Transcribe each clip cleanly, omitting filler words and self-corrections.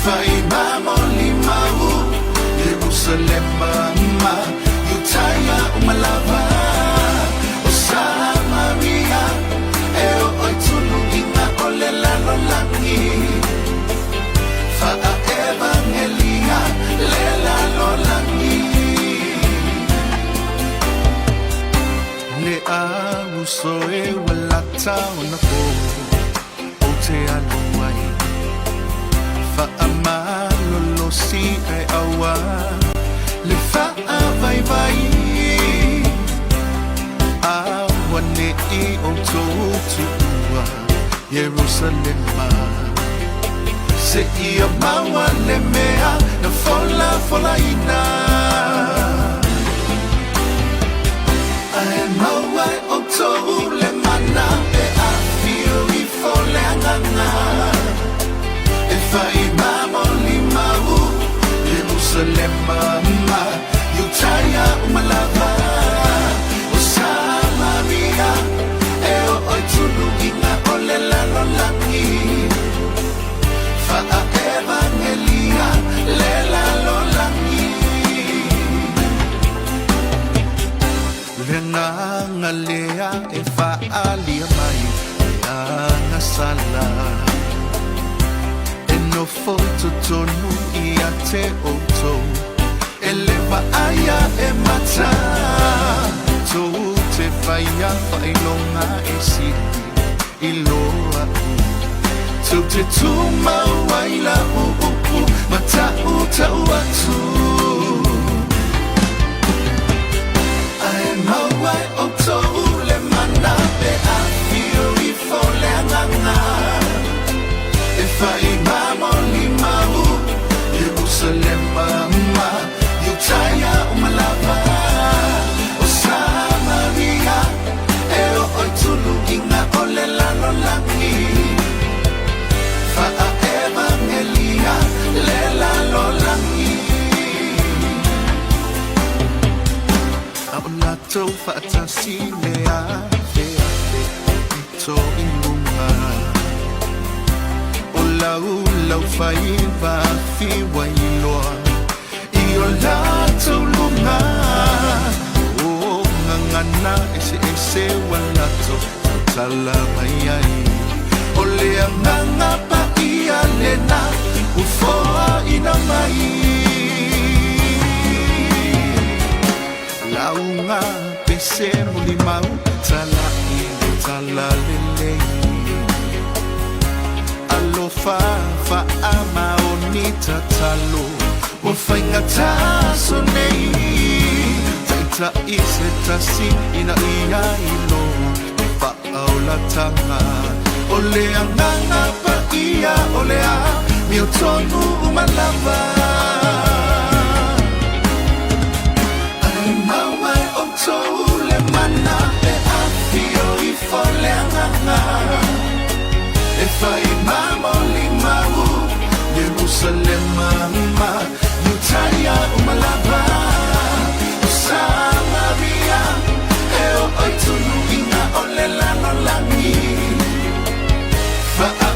Fai mamolimau Yerusalema ma Iutaia umalava O Samaria e o oi tulu inga o le lalolagi Faa evangelia le lalolagi Le auso e walata ona po o te alu ai Faamalolosi e aua le faavaivai Aua ne'i outou tuua Ierusalema Seia maua le mea na folafolaina Ae maua e outou le mana e afio ifo le agaga E fai mamolimau Ierusalema ma Iutaia uma lava O Samaria e oo i tuluiga o le lalolagi Faa evangelia le lalolagi Le agaga lea e faaalia mai le agasala E nofo i totonu ia te outou E le vaaia e mata Tou te faia faailoga e sili i lo a'u Tou te tumau ai la'u upu ma ta'uta'u atu Ae maua e outou le mana pe afio ifo le agaga E fai mamolimau Ierusalema ma Iutaia uma lava O Samaria e oo i tuluiga o le lalolagi Faa evangelia le lalolagi A o latou faatasi le afeafe pito i luga O laulau faiva afiu ai loa I o latou luga O gagana eseese ua latou tautala mai ai O le agaga paia lena ua foaina mai Lauga pese molimau tala'i le talalelei Alofa faamaoni tatalo ua faigata aso nei Taita'i se tasi ina ia iloa le faaolataga O le agaga paia o le amiotonu uma lava Ae maua e outou le mana e afio ifo le agaga E fai mamolimau Ierusalema ma Iutaia uma lava O Samaria e oo i tuluiga o le lalolagi Faa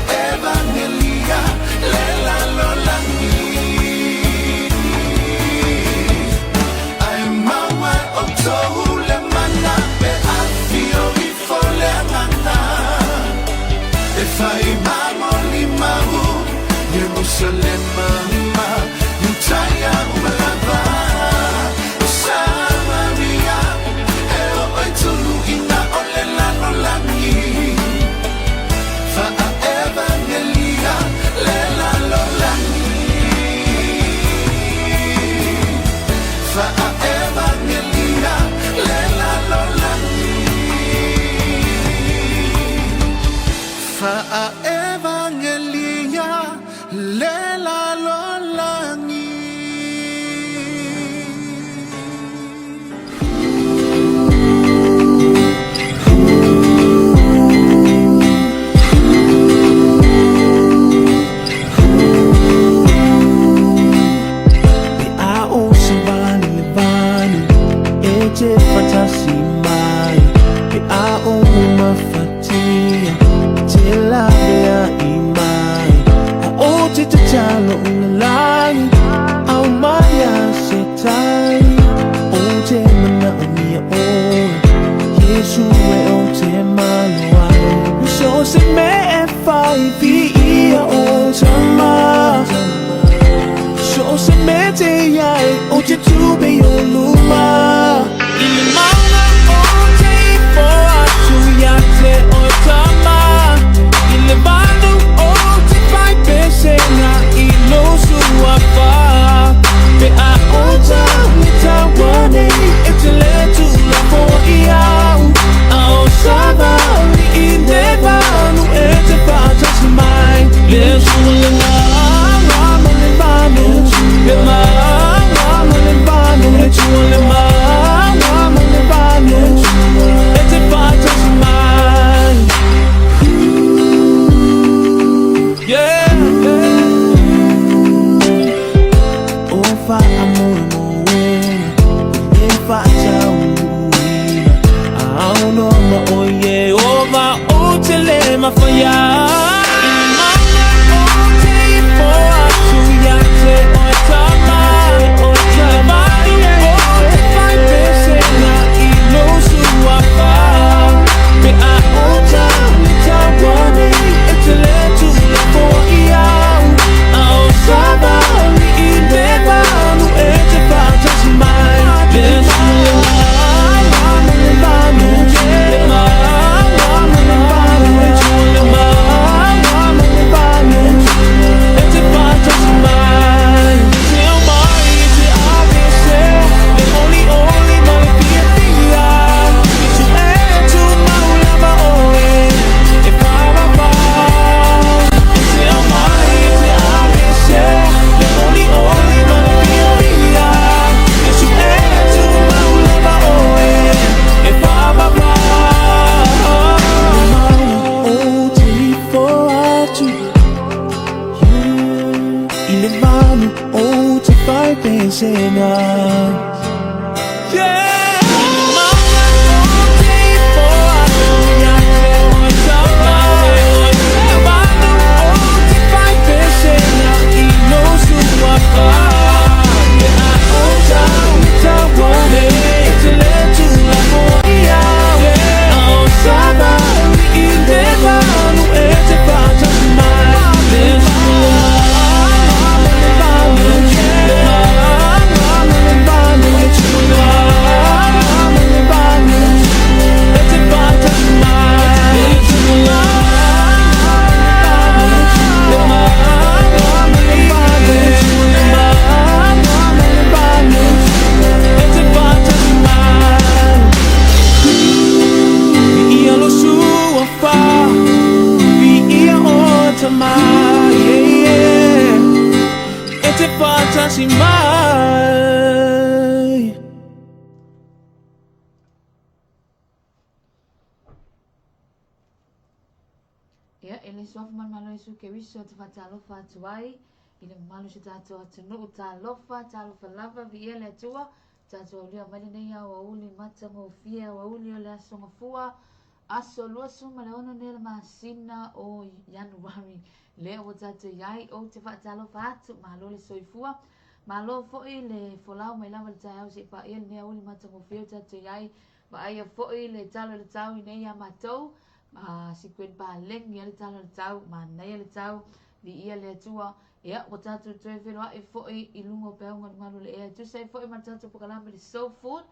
Tatalo lalagi Au mai a se tali O te mana o mia oe Yesu e o te malo ai So se me e whai vi ia o tama So se me te iai o te tube o luma I le maunga o te ifo atu ia te o tama I le vanu o te whai pesenga i lo suafa Pe a o tau le taua nei e te le tula fo i au A o savali i le vanu e te whaatasi mai Le sua le ngā ma le vanu Le ngā ma le vanu Le tua le ngā ma le vanu E te whaatasi mai Yeah O whaamoemoena E whaatauina Au no ma o Yehova o te le mawhaia I le maunga o te ifo atu ia te oe tama I le vanu o te whai pesenga i lo suafa Pe a o tau le taua nei e te le tula fo i au A o savali i le vanu e te whaatasi mai Le sua le ngā ma le vanu Le ngā ma le vanu Le tua le ngā ma le vanu E te whaatasi mai Te au mai te avese Le oli oli ma le fia fia I tu e tu maulava oe E whawawa Te au mai te avese Le oli oli ma le fia fia I tu e tu maulava oe E whawawa O te ifo atu I le vanu o te whai pesenga Yeah! I le maunga o te ifo atu ia te oe tama I le vanu o te whai pesenga i lo suafa Pe a o tau le taua nei e te le tula fo i au A o savali i le vanu e te whaatasi mai Le sua le ngā ma le vanu Le ngā ma le vanu Le tua le ngā ma le vanu E te whaatasi mai Le tua le ngā ma le vanu Le ngā ma le vanu Le tua le ngā ma le vanu E te whaatasi mai Vi ia lo suafa Vi ia o tama yeah, yeah. E te whaatasi mai Ia, e le suafa malumalu Iesu Keriso te faatalofa atu ai i le mamalu o si o tatou atunuu. Talofa, talofa lava, viia le Atua, tatou aulia mai lenei aoauli matagofie, aoauli o le Aso Gafua, aso 26 nei o le masina o Ianuari, lea ua tatou i ai. Ou te faatalofa atu, malo le soifua, malo foi le folau mai lava i le taeao seia paia lenei aoauli matagofie ua tatou i ai. Vaaia foi le tala o le tau i nei ia matou, a sikueni paleni a le tala o le tau, manaia le tau, viia le Atua. Ia, ua tatou toe feiloai foi i luga o peau galugalu o le ea e tusa ai foi ma le tatou polokalame le Soul Food.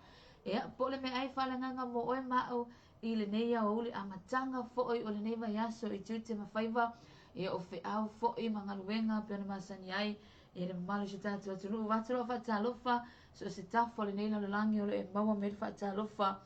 Ia, po o le meaai faaleagaga mo oe ma au i lenei aoauli amataga foi o lenei vaiaso i tiute ma faiva, ia o feau foi ma galuega pei ona masani ai e le mamalu o si o tatou atunuu. Avatu lau faatalofa so o se tafa o lenei lalolagi o lo o e maua mai ai le faatalofa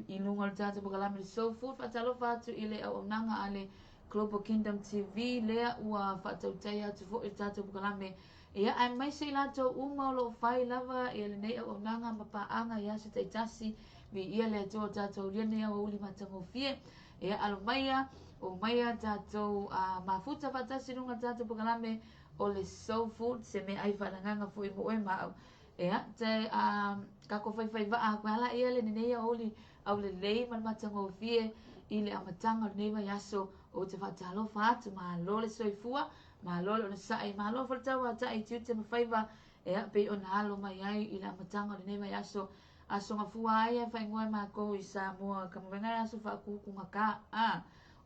i luga o le tatou polokalame le Soul Food. Faatalofa atu i le auaunaga a le Global Kingdom TV lea ua faatautaia atu foi le tatou polokalame. Ia, aemaise i latou uma o lo o fai lava ia lenei auaunaga ma paaga i aso taitasi. Viia le Atua o tatou aulia lenei aoauli matagofie. Ia, alo maia, omaia tatou mafuta faatasi i luga o le tatou polokalame o le Soul Food, se meaai faaleagaga foi mo oe ma au. Ia, te a tatou faifaivaa atu ai laia le lenei aoauli aulelei ma le matagofie i le amataga o lenei vaiaso. Ou te faatalofa atu, malo le soifua, Malo le onosai, malo foi le tauata'i i tiute ma faiva e pei ona alo mai ai i le amataga o lenei vaiaso. Aso Gafua ai e faaigoa e makou i Samoa ka mavaega e aso faakukugata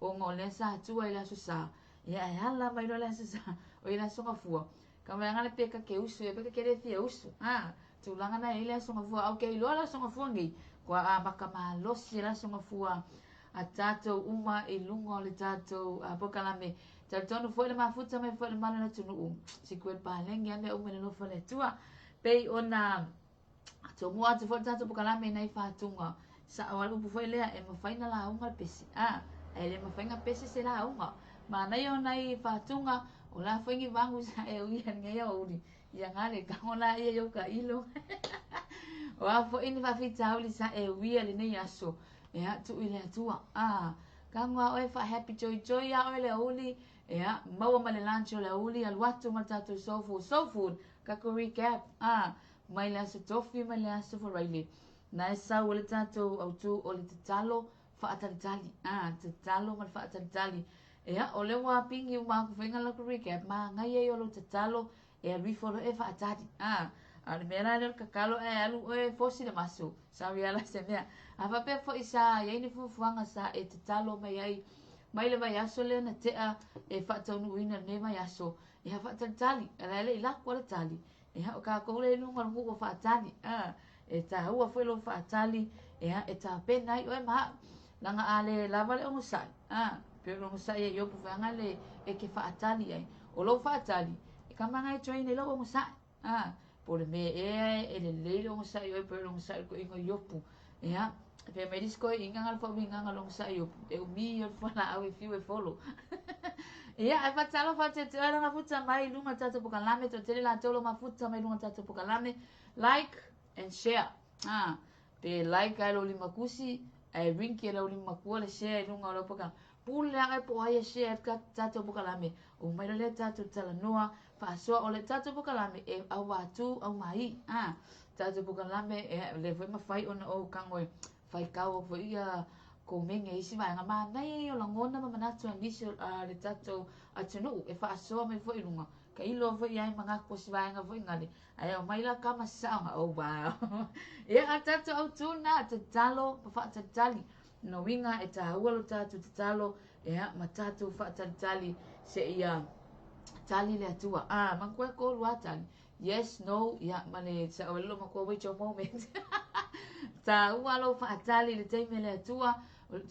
ona o lea sa atua i le aso Sa, ia ae ala mai loa le aso Sa, o i le aso Gafua. Ka mavaega le pe ka ke usu ia pe ka ke le fia usu. Tulaga na e i ai le aso Gafua. Ae ou te iloa le aso Gafua nei, ua amata malosi e le aso Gafua a tatou uma i luga o le tatou polokalame. Talitonu foi le mafuta mai foi le malu o le atunuu. Siku e paleni a mea uma i le alofa o le Atua. Pei ona tomua atu foi le tatou polokalame i nai fatuga. Sao a le upu foi lea, e mafai na lauga le pese. Ae le mafai na pese se lauga. Manaia o nai fatuga, o la foi ni vagu sa e uia lenei aoauli. Ia nga le kago la ia i ou tailo. O a foi ni faafitauli sa e uia lenei aso, ea tuu i le Atua. Kago a oe faa-happy joy joy a oe le aoauli, ea maua ma le lunch o le aoauli, alu atu ma le tatou soul food. Soul food, tatou recap, mai le aso Tofi mai le aso Faraile. Na e sau ai le tatou autu o le tatalo faatalitali. Tatalo ma le faatalitali. Ea, o lea ua pigi uma atu foi nga latou recap, manaia ia o lou tatalo e alu ifo loa e faatali. A o le mea la lea o le tatalo ae alu oe fosi le maso. Sorry ala se mea. A faapea foi sa iai ni fuafuaga sa e tatalo mai ai mai le vaiaso lea na tea e faataunuuina lenei vaiaso, ia faatalitali, a la e le i lako le tali. Ia, o tatou lea i luga o le nuu o faatali. E tāua foi lou faatali, ia, e tapena ai oe ma au. Leaga a le lava le onosai, pei o le onosai e Iopu vaega le e ke faatali ai. O lou faatali, e kama ngai train ai lou onosai. Po o le mea ea e lelei le onosai oe, po o le onosai o le toeaina o Iopu. Ia, fai mai le isi toeaina na le faauigaga o le onosai Iopu, e umi o le fualaau e fiu e folo. Ia, ae faatalofa atu ia te oe le mafuta mai i luga o le tatou polokalame, toatele latou lo mafuta mai luga o le tatou polokalame. Like and share. Pe like ai lou limatusi, ae rinki e lau limatua le share i luga o lau polokalame. Pule lava oe po o ai e share ai le tatou polokalame. Omai loa lea tatou talanoa faasoa o le tatou polokalame e auvatū aumai. Tatou polokalame e lea foi mafai ona ou tago e faitau atu foi ia komene i isi vaega. Manaia ia o lagona ma manatu a nisi o le tatou atunuu e faasoa mai foi i luga. Tailo foi i ai manatu o si vaega foi nale. Ae aumai la kama saoga. Oh wow. Ia a tatou autū na tatalo ma faatalitali. Lona uiga e tāua lo tatou tatalo ea ma tatou faatalitali seia tali le Atua. Manatua e tolu lava tali. Yes, no, ia ma le sao e lolo matua wait your moment. Tāua lou faatali i le taimi a le Atua.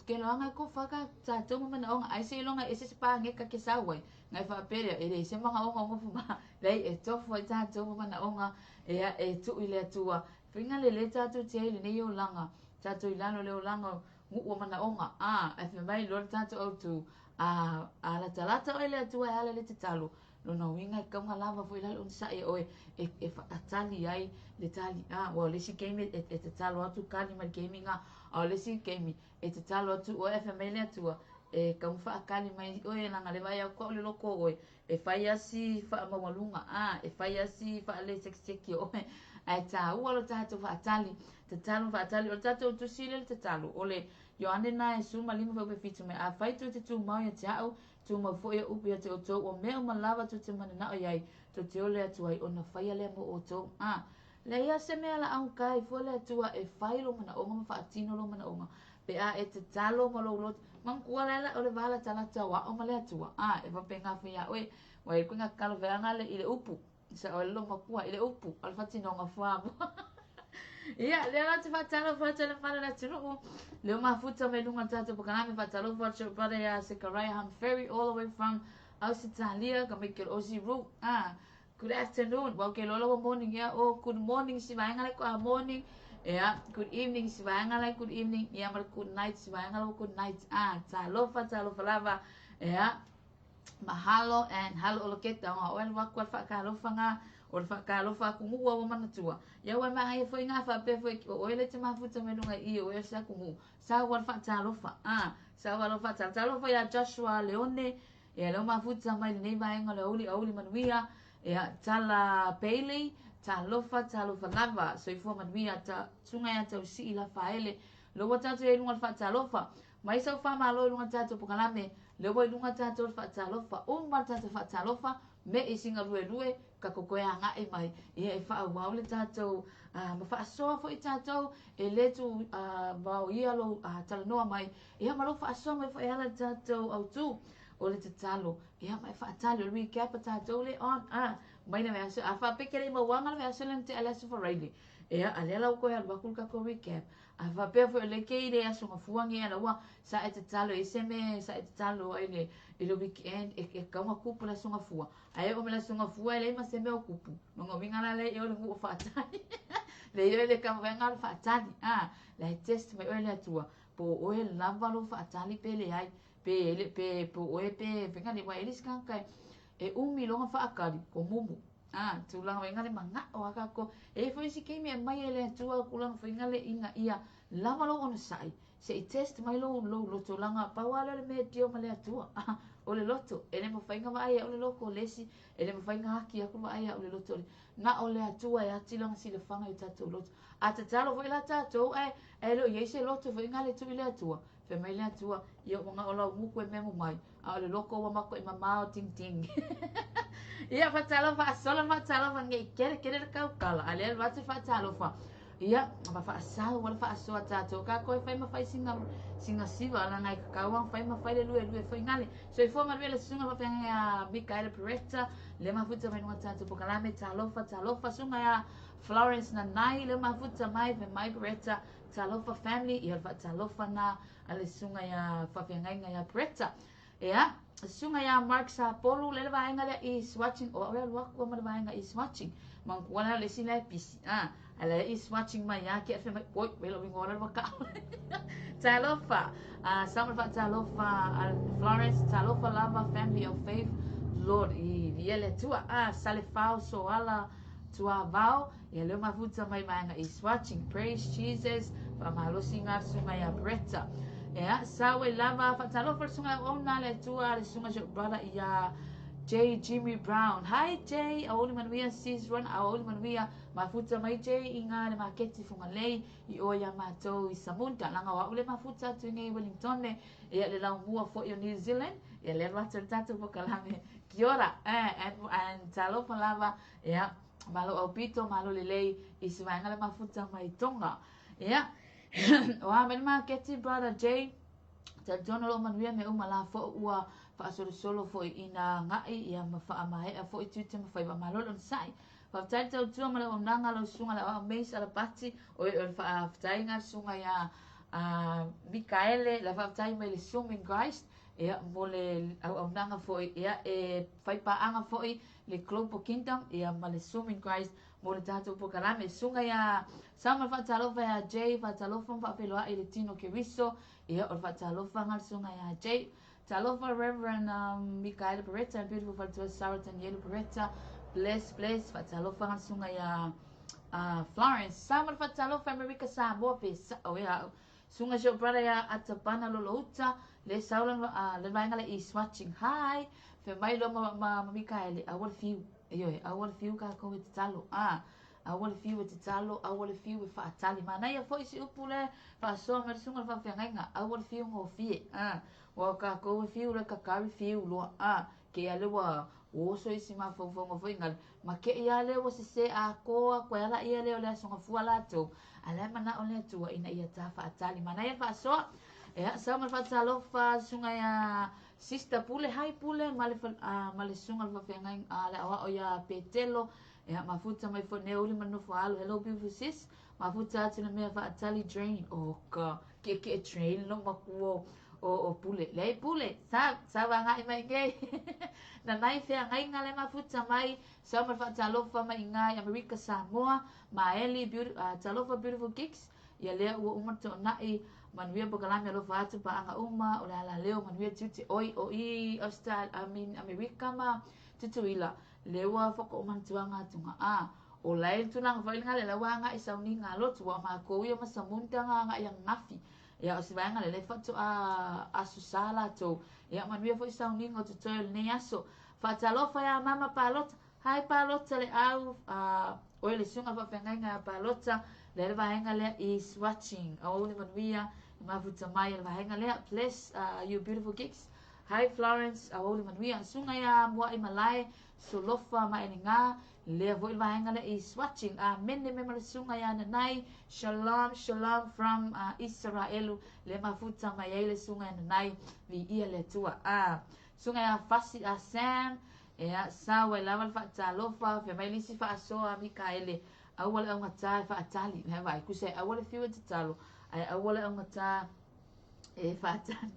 Ke loaga e kofa ka tatou ma manaoga. Ai seiloga e ese se pageka ke sau ai. Ngai faapea lea, e leai se manaoga o gofu ma. Leai, e tofu ai tatou ma manaoga ea e tuu i le Atua. Faiga lelei tatou te ai i lenei olaga. Tatou i lalo o le olaga o nuu o manaoga. Ae fai mai loa le tatou autu, a latalata oe i le Atua e ala i le tatalo, lona uiga e tatau ona lava foi la le onosai e oe e faatali ai le tali. Aua o le isi taimi e tatalo atu tali mai le taimi lena, a o le isi taimi e tatalo atu oe ae fai mai le Atua, e tatau ona faatali mai oe leaga le vaai atu au i le loto o oe, e fai lava si faamaualuga, e fai lava si faalesekiseki o oe, ae tāua lo tatou faatali, tatalo ma faatali. O le tatou tusi lea le tatalo, o le Ioane na e 15 fuaiupu e 7 mai, afai tou te tumau ia te au, tumau foi au upu ia te outou, o mea uma lava tou te mananao i ai, tou te ole atu ai, ona faia lea mo outou. Leai lava se mea laauga ai fua le Atua e fai lou manaoga ma faatino lou manaoga, pe a e tatalo ma lou loto. Manatua la o le va latalata o a'o ma le Atua, e faapena foi ia oe. Ua i ai koe tatalo feaga le i le upu, sao ai le loomatua i le upu, o le faatinoga fuamoa. Ia, lea la ou te faatalofa atu ai i le mamalu o le atunuu, lea ua mafuta mai luga o le tatou polokalame, faatalofa atu i si ou brother ia Sekaraia Humphrey all the way from Ausetalia, ka mai ke Aussie Ru. Good afternoon. Ua ou ke iloa la ua morning ea. Oh, good morning si vaega lai ko morning. Ea, good evening si vaega lai good evening. Ia ma le good night si vaega lai good night. Talofa, talofa lava. Ea, mahalo and halo oloketa. O oe alu atu a le faatalofa ngā. O le faatalofa aku nuu a ua manatua. Ia ua maea foi ngā faapea foi o oe le te mafuta mai lunga i o oe se aku nuu. Sa ua le faatalofa. Sa ua le faatalofa. Talofa ia Joshua Leone. Ia lea ua mafuta mai lenei vaega o le aoauli, aoauli manuia. Ia Tala Bailey, talofa, talofa lava, soifua manuia, ta, susuga ia Tausii Lafaele, lea ua tatou i ai i luga o le faatalofa. Mai sau faamalo i luga o le tatou polokalame. Lea ua i luga tatou i le faatalofa, uma le tatou faatalofa, me'i sina luelue, tatou toe agai mai, ia e faaauau le tatou, ma faasoa foi tatou, e le tu vaoia lou talanoa mai, ia ma lou faasoa mai foi e ala i le tatou autu o le tatalo, ia ma e faatali, o le recap a tatou le on, mai le vaiaso, a faapea e te le i mauaga le vaiaso lea na tea i le aso Faraile, ia, a lea la ua toe alu atu le tatou recap, a faapea foi o lea e te i le aso Gafua nei ala ua sa e tatalo i se mea sa e tatalo ai i le weekend, e tatau ona tupu le aso Gafua, ae oo mai le aso Gafua e leai ma se mea o tupu, lona uiga la lea o le nuu faatali, leai o le vaega o le faatali, la e test mai oe le Atua, po o oe lava lou faatali pe leai, pe pe po o oe pe faiga le, aua e le isi tagata e umi lona faatali, ko mumu. Tulaga faiga le manao a tatou. E i ai foi isi taimi e aumai e le Atua tulaga faiga le ina ia lava lou onosai, se i test mai lou lou loto laga pau lava lea o le mea e tio ma le Atua. O le loto, e le mafai ona vaai au le loto o le isi, e le mafai ona ati atu vaai au le loto o le Na o le Atua e ati lana silafaga i o tatou loto. A tatalo foi la tatou ae ae le o i ai se loto foi na le tuu i le Atua, fai mai le Atua, ia ua na o lau gutu e memu mai, a o le loto ua matuai mamao tingting. Ia, faatalofa asola, faatalofa nei kele kele le tautala, a lea alu atu faatalofa. Ia, ma faasau wala faasoa tatou, kākou e fai ma fai sina sina siva lana e kakau ang fai ma fai le lue lue foi ngale. Soifua manuia le susuga faafeagai ia Mikaele Peretta, le mafuta mai luga tatou pokalame, talofa, talofa, susuga ia Florence Nanai, le mafuta mai fai mai Peretta, talofa family, ia le faatalofa na a le susuga ia faafeagaiga ia Peretta. Ia, susuga ia Mark Sapolu, le le vaega lea is watching, o au e alu atu ma le vaega is watching. Manatua la le isi la e pisi, a la is watching mai ia ke fai mai, oi, wela wingoa la waka. Talofa, sa ma le faatalofa a Florence, talofa lava family of faith, Lord, i via le tua, Salefao, Soala, Tuavao, ia leo mafuta mai vaega is watching, praise Jesus, faamalosi ngā susuga ia Bretta. Ia, sa ua lava, faatalofa le susuga ona le Atua, le susuga si ou brother ia J. Jimmy Brown. Hi Jay, aouli manuia sis Ron, aouli manuia, mafuta mai Jay i ngā le maketi Fugalei, i o ia matou i Samunda, langa o au le mafuta atu i nei Wellington, ia le laumua foi o New Zealand, ia le alu atu le tatou pokalame. Kia ora, and talofa lava, ia, malo aupito, malo lelei, i se vaega le mafuta mai Tonga. Ia, o a mai le maketi, brother Jay, talitonu loo manuia mea uma la fo'u ua faasolosolo foi ina ga'i ia ma faamae'a foi tiute ma faiva. Malo le onosa'i. Faafetai le tautua ma le auaunaga lau susuga le aoao Mace Alapati, o le faafetaiga le susuga ia Mikaele, la faafetai mai le Zoom in Christ, ia mo le auaunaga foi, ia e faipaaga foi le Global Kingdom, ia ma le Zoom in Christ mo le tatou pokalame. Susuga ia Samuel faatalofa ia Jay, faatalofa ma faafeiloai le tino Keriso, ia o le faatalofaga le susuga ia Jay. Talofa Reverend Mikaele Beretta and beautiful faletua Sarah Danielu Beretta. Bless, bless. Faatalofa le susuga ia Florence. Samuel faatalofa Amerika Samoa pe sa'o ia au. Susuga si ou brother ia Atapana Lolouta, le saula le vaega le is watching. Hi. Fai mai loa ma, ma, ma Mikaele, aua le fiu. Ioe, aua le fiu kākou e tatalo. Aua le fiu e tatalo, aua le fiu e faatali. Manaia foi si upu le faasoa mai le susuga le faafeagaiga, aua le fiu gofie. Ua o kākou e fiu le kakari fiu loa. Ke ia le ua oso isi mafaufauga foi ngale. Ma ke ia le ua sese atoa koe ala ia le o le aso gafua latou. A la e manao le Atua ina ia ta faatali. Manaia le faasoa. Ia, sau ma le faatalofa, susuga ia Sister Pule, hi Pule, ma le, ma le susuga le faafeagaiga, le aoao ia Petelo. Ia, mafuta mai foi nei uli ma le nofo alo. Hello beautiful sis. Mafuta atu le mea faatali drain. Oh ka, ke'eke'e train lo makuo o Pule. Leai Pule, sa, sa vagai mai nei. Na nai feagaiga le mafuta mai, sau ma le faatalofa mai i ngā i Amerika Samoa, Maeli, beauty, talofa beautiful gigs. Ia lea ua uma to'ona'i, manuia pokalame alofa atu paaga uma, o le alaleo manuia tiute oi o i Australia, I mean Amerika ma Tutuila, le ua whakomantuanga atunga. O lai tulaga foi le la ua aga'i sauniga a lotu, ua makou ia ma Samunda ga aga'i ananafi. Ia o se vaega lelei faato'a aso sa latou. Ia manuia foi sauniga o totoe o lenei aso. Faatalofa iā mama Palota. Hi Palota le au, oe le susuga faafeagaiga iā Palota, lea le vaega lea is watching. Aoauli manuia, mafuta mai le vaega lea. Bless you beautiful gigs. Hi Florence, aoauli manuia. Susuga ia Muai Malae, Solofa ma Eliga, lea foi le vaega lea is watching. Amene me ma le susuga ia Nanai. Shalom, shalom from Isaraelu, le mafuta mai ai le susuga ia Nanai, viia le Atua. Susuga ia Fasi a Sam, ea sau ai lava le faatalofa, fai mai le isi faasoa a Mikaele, aua le augata e faatali. Le vaai, tusa e aua le fiu e tatalo, ae aua le augata e faatali.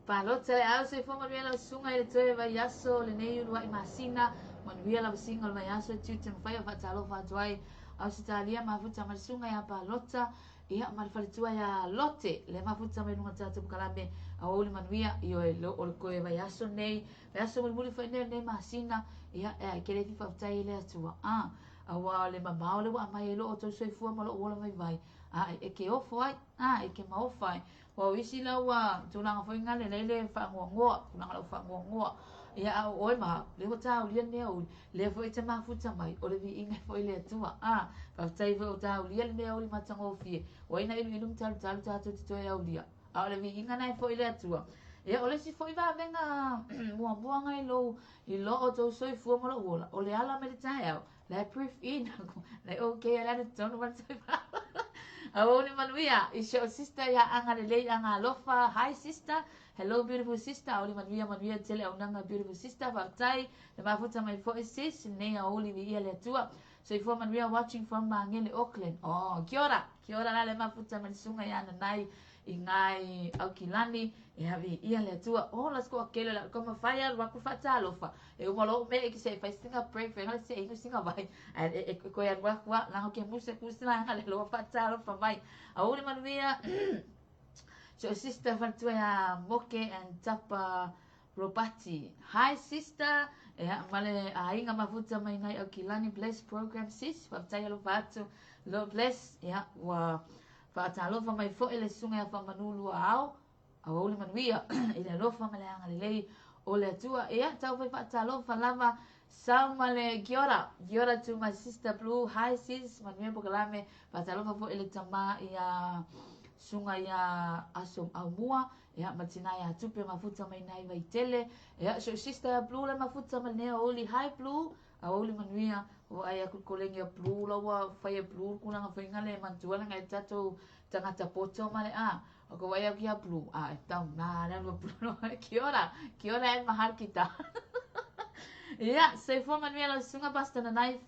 Palota le au soifua manuia lau susuga i le toe vaiaso o lenei uluai masina. Manuia lau asiga o le vaiaso e tiute ma faiva faatalofa atu ai. Ausetalia mafuta ma le susuga ia Palota, ia ma le faletua ia Lote, le mafuta mai luga tatou polokalame aoauli manuia. Ioe, o le toe vaiaso nei, vaiaso mulimuli foi nei o lenei masina, ia e ai kele fi faafetai i le Atua. Aua o le mamao le ua aumai ai lo outou soifua ma lou ola vaivai, a e ke ofo ai, a e ke maofa ai. Ua o isi la ua tulaga foi ngale lei le faagoagoa, tulaga lau faagoagoa. Ia a o oe ma le ua taulia lenei aoauli, lea foi e te mafuta mai, o le viiga foi le Atua. Faafetai foi o taulia lenei aoauli matagofie. Ua ina iluilu ma talutalu tatou te toe aulia. A o le viiga na e foi le Atua. Ia o le isi foi vavega muamua ngai lou i lo outou soifua ma lou ola, o le ala mai le taeao, la e brief in aku, la e okay ala le tonu ma le soifua. Aoauli manuia, i si ou sister ia agalelei agalofa. Hi sister, hello beautiful sister, aoauli manuia manuia tele aunaga beautiful sister, faafetai le mafuta mai foi sis, lenei aoauli viia le Atua. Soifua manuia watching from Mangele, Auckland. Oh, kia ora, kia ora la le mafuta mai le susuga ia Nanai i ngai Aukilani, e viia le Atua. Oh, la skoa kele la koma fai alu aku faatalofa. E uma lo'u me'e ki se i fai singa break fai ngale se inu singa vai. Ae e koe alu aku a langa ke musa ku sila ngale loa faatalofa mai. Aoauli manuia. So sister faletua ia Moke and Tapa Robati. Hi sister. Ea male aiga mafuta mai ngai Aukilani. Bless program sis. Faafetai alofa atu. Lord bless. Ea ua faatalofa mai foi le susuga ia Faamanu lua ao. Aoauli manuia i le alofa ma le agalelei o le Atua. Ea tau fai faatalofa lava. Sau ma le kia ora. Kia ora to my sister Blue. Hi sis. Manuia polokalame. Faatalofa foi le tama ia susuga ia Aso Aumua. Ia ma tina ia Tupe mafuta mai nai Vaitele. Ia so sister Blue le mafuta mai nei aoauli. Hi Blue. Aoauli manuia. Ua ai aku kolegi a Blue la ua fai e Blue tulaga foi ngale mantua le ngai tatou tagata poto ma le a. O ko vai aku ia Blue. A e tau nā le alua Blue. Kia ora. Kia ora e mahal kita. Ia, soifua manuia lau susuga Pastor Nanai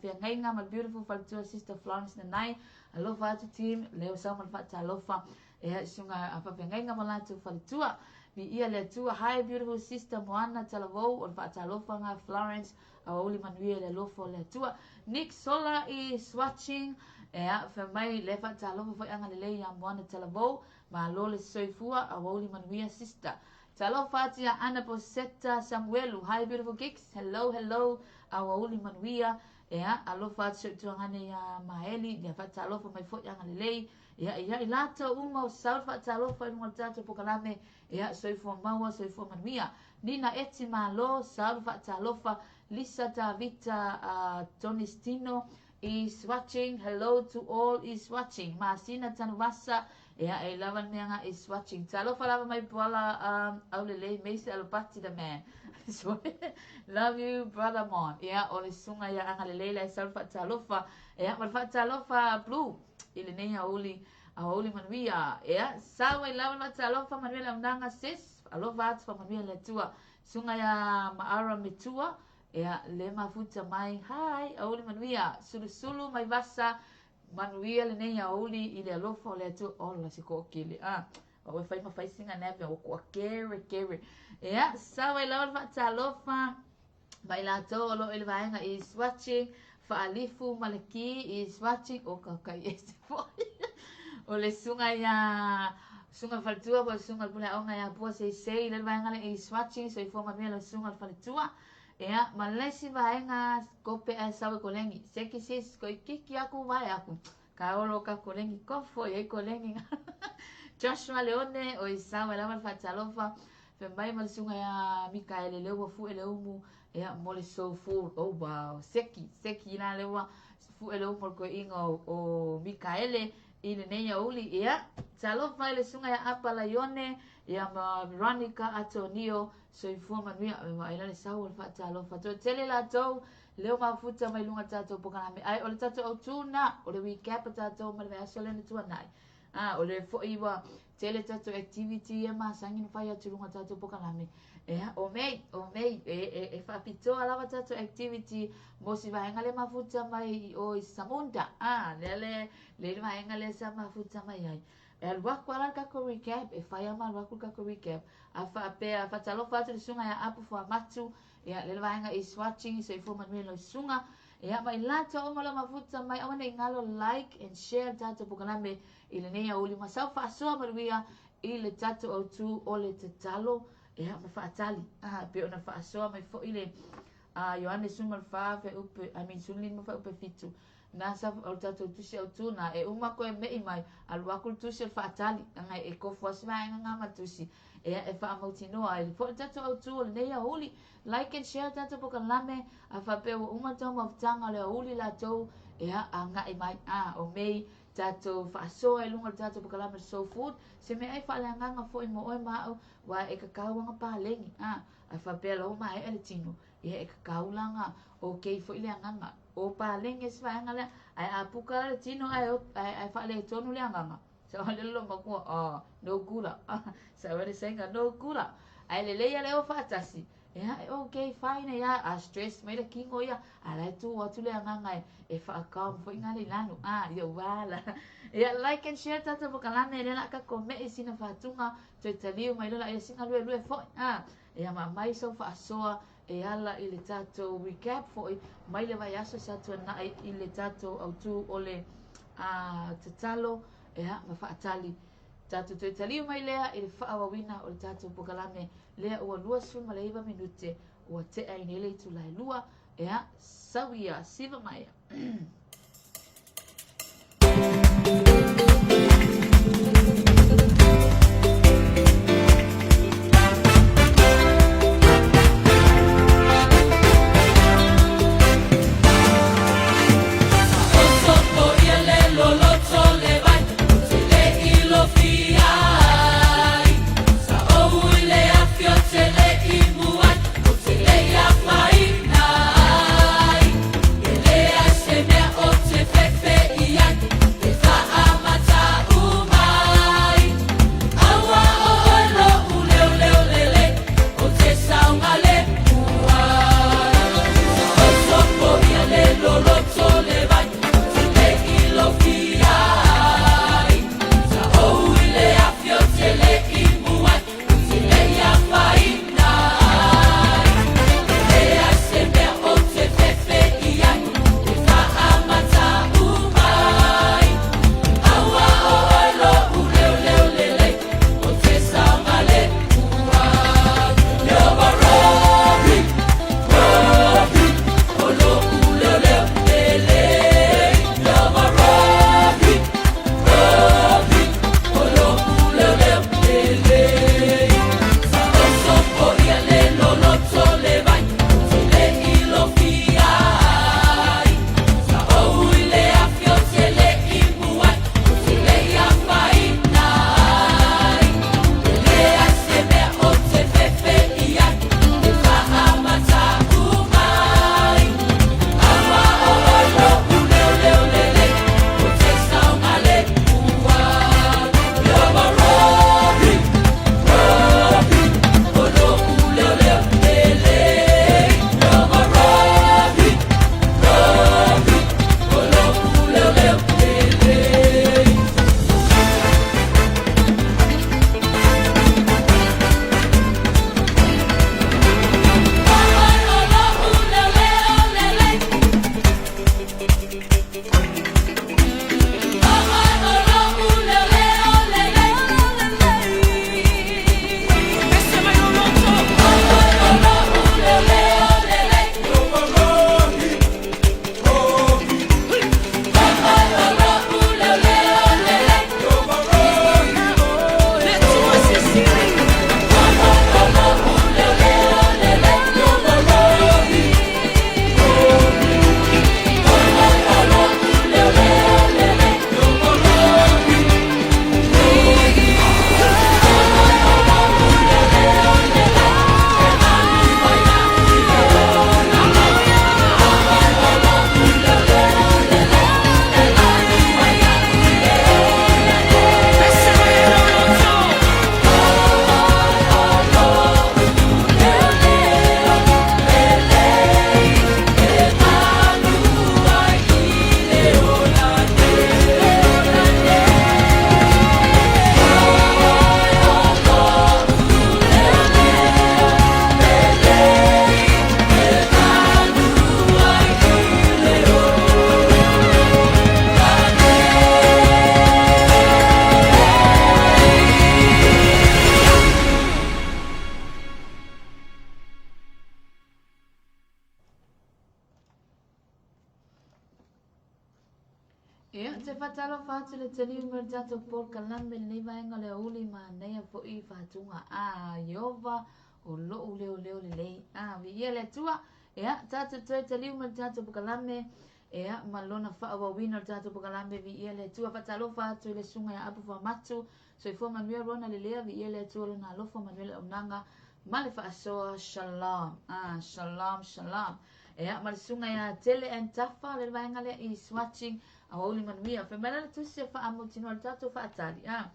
feagaiga ma le beautiful faletua Sister Florence Nanai. Alofa atu team, leo sau ma le faatalofa. Ea susuga faafeagaiga ma latou faletua. Viia le Atua. Hi beautiful sister Moana Talavou, o le faatalofa nga Florence, aoauli manuia le alofa o le Atua. Nick Sola is watching. Ea, fai mai le faatalofa foi agalelei ia Moana Talavou. Malo le soifua, aoauli manuia sister. Talofa atu ia Ana Boseta Samuelu. Hi beautiful geeks. Hello, hello. Aoauli manuia. Ea, alofa atu si tuagane ia Maeli. Ia faatalofa mai foi agalelei. Ia, ia, i latou uma o sau faatalofa i luga o le tatou polokalame. Ia, soifua maua, soifua manuia. Nina Eti Malo, sau faatalofa. Lisa Davita Tonistino is watching. Hello to all is watching. Masina Tanuvasa. Ia, e lava le mea nga is watching. Talofa lava mai Puala aulelei meise alopati the man. So, love you brother Mon. Ia, o le susuga ia agalelei la e sau faatalofa. Ia, ma le faatalofa Blue i lenei aoauli, aoauli manuia. Ia, sau ai lava le faatalofa manuia le aunaga sis. Alofa atu faamanuia le Atua. Susuga ia Maara Metua. Ia, le mafuta mai. Hi, aoauli manuia. Sulusulu mai vasa. Manuia lenei aoauli i le alofa o le Atua. Ola se ko'okele. O e fai ma fai singa neve o kua kere kere. Ia, sau ai lava le faatalofa. Mai latou o lo o i le vaega is watching. Faalifu Malaki is watching. O ka kai ese foi. O le susuga ia susuga faletua po o le susuga le pule aoga ia Pua Seisei le vaega le is watching. Soifua manuia lau susuga le faletua. Ia, ma le isi vaega kope ae sau e kolegi. Seki sis ko ikiki aku vae aku. Ka olo ka kolegi kofo i ai kolegi. Joshua Leone o i sau ai lava le faatalofa. Fai mai ma le susuga ia Mikaele lea ua fue le umu. Ia, mo le so full. Oh wow, seki, seki la lea ua fue le umu o le koeina o Mikaele. i lenei aoauli. Ia, talofa i le susuga ia Apa Laione, ia ma Veronica Atonio, soifua manuia, ave vaai la le sau o le faatalofa. Toatele latou leo mafuta mai luga o le tatou polokalame. Ae o le tatou autu na, o le recap a tatou ma le vaiaso lea na tuanai. A, o le foi ua tele tatou activity ia masani na fai atu i luga o tatou polokalame. Ea, o Mei, o Mei, e, e, e faapitoa lava tatou activity mo si vaega lea mafuta mai i o i Samunda. A, lea le, le le vaega lea sa mafuta mai ai. E alu aku ala le tatou recap, e fai ama alu aku le tatou recap. A faapea, faatalofa atu le susuga ia Apo Fuamatu, ia, le vaega i Swatching, soifua manuia lau susuga. Ia, ma i latou uma lea mafuta mai, aua ne i galo like and share le tatou polokalame i lenei aoauli ma sau faasoa manuia i le tatou autu o le tatalo, ia, ma faatali. Ah, pe ona faasoa mai foi le Ioane 14 fuaiupu, I mean 15 fuaiupu 7. Na sa o le tatou tusi autu na e uma koe me'i mai, alu aku le tusi o le faatali, aga e kofu asi vaega ngā ma tusi. Ea e faamautinoa ai foi le tatou autu o lenei aoauli. Like and share tatou polokalame, a faapea ua uma le taumafataga o le aoauli latou, ea agai mai. A, o Mei tatou faasoa i luga o le tatou polokalame Soul Food, se meaai faaleagaga foi mo oe ma au, ua e kakau aga paleni. A, a faapea la ua maea le tino, ia e kakau laga okay foi le agaga. O paleni e se vaega lea, ae a puka la le tino ae, ae, ae faaletonu le agaga. Sa o le lo makua, oh, no kula. Sa o le senga, no kula. Ae lelei ia le o faatasi. Ia, e okay, fine, ia, a stress mai le kino ia, a la e tu atu le agaga e, e whaakao foi ngā le lanu. Ah, ia wala. Ia, like and share tatou polokalame, lea la ka kome'i sina fātuga, toe taliu mai loa ia sina luelue foi. Ah, ia ma mai sau faasoa e ala i le tatou recap foi mai le vaiaso sa tuanai i le tatou autu o le tatalo ea ma faatali. Tatou toe taliu mai lea i le faaauauina o le tatou polokalame lea ua 29 minute ua tea ai nei le itula e 2 ea sau ia siva mai. Se Ia, ou te faatalofa atu i le taliu mai o le tatou polokalame i lenei vaega o le aoauli manaia foi faatuga a Ieova o lo'u leoleo lelei. A, viia le Atua. Ia, tatou toe taliu mai i le tatou polokalame, ia, ma lona faaauauina o le tatou polokalame, viia le Atua. Faatalofa atu i le susuga ia Apo Fuamatu, soifua manuia Rona Lelea, viia le Atua lona alofa, manuia le auaunaga ma le faasoa. Shalom. Ah, shalom, shalom. Ia, ma le susuga ia Tele and Tafa, le vaega lea i Swatching, aoauli manuia. Fai mai la le tusi e faamautinoa le tatou faatali. Ah,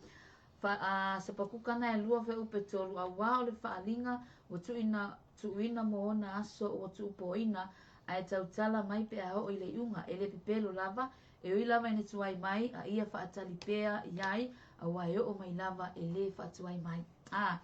fa, a, Sapakuka na e lua fe upe tolu, auā o le faaaliga ua tuuina, tuuina mo ona aso ua tuupoina, ae tautala mai pe a oo i le iuga. E le pepelo lava, e ui lava ina tuai mai, a ia faatali pea i ai, auā e oo mai lava e lē faatuai mai. A,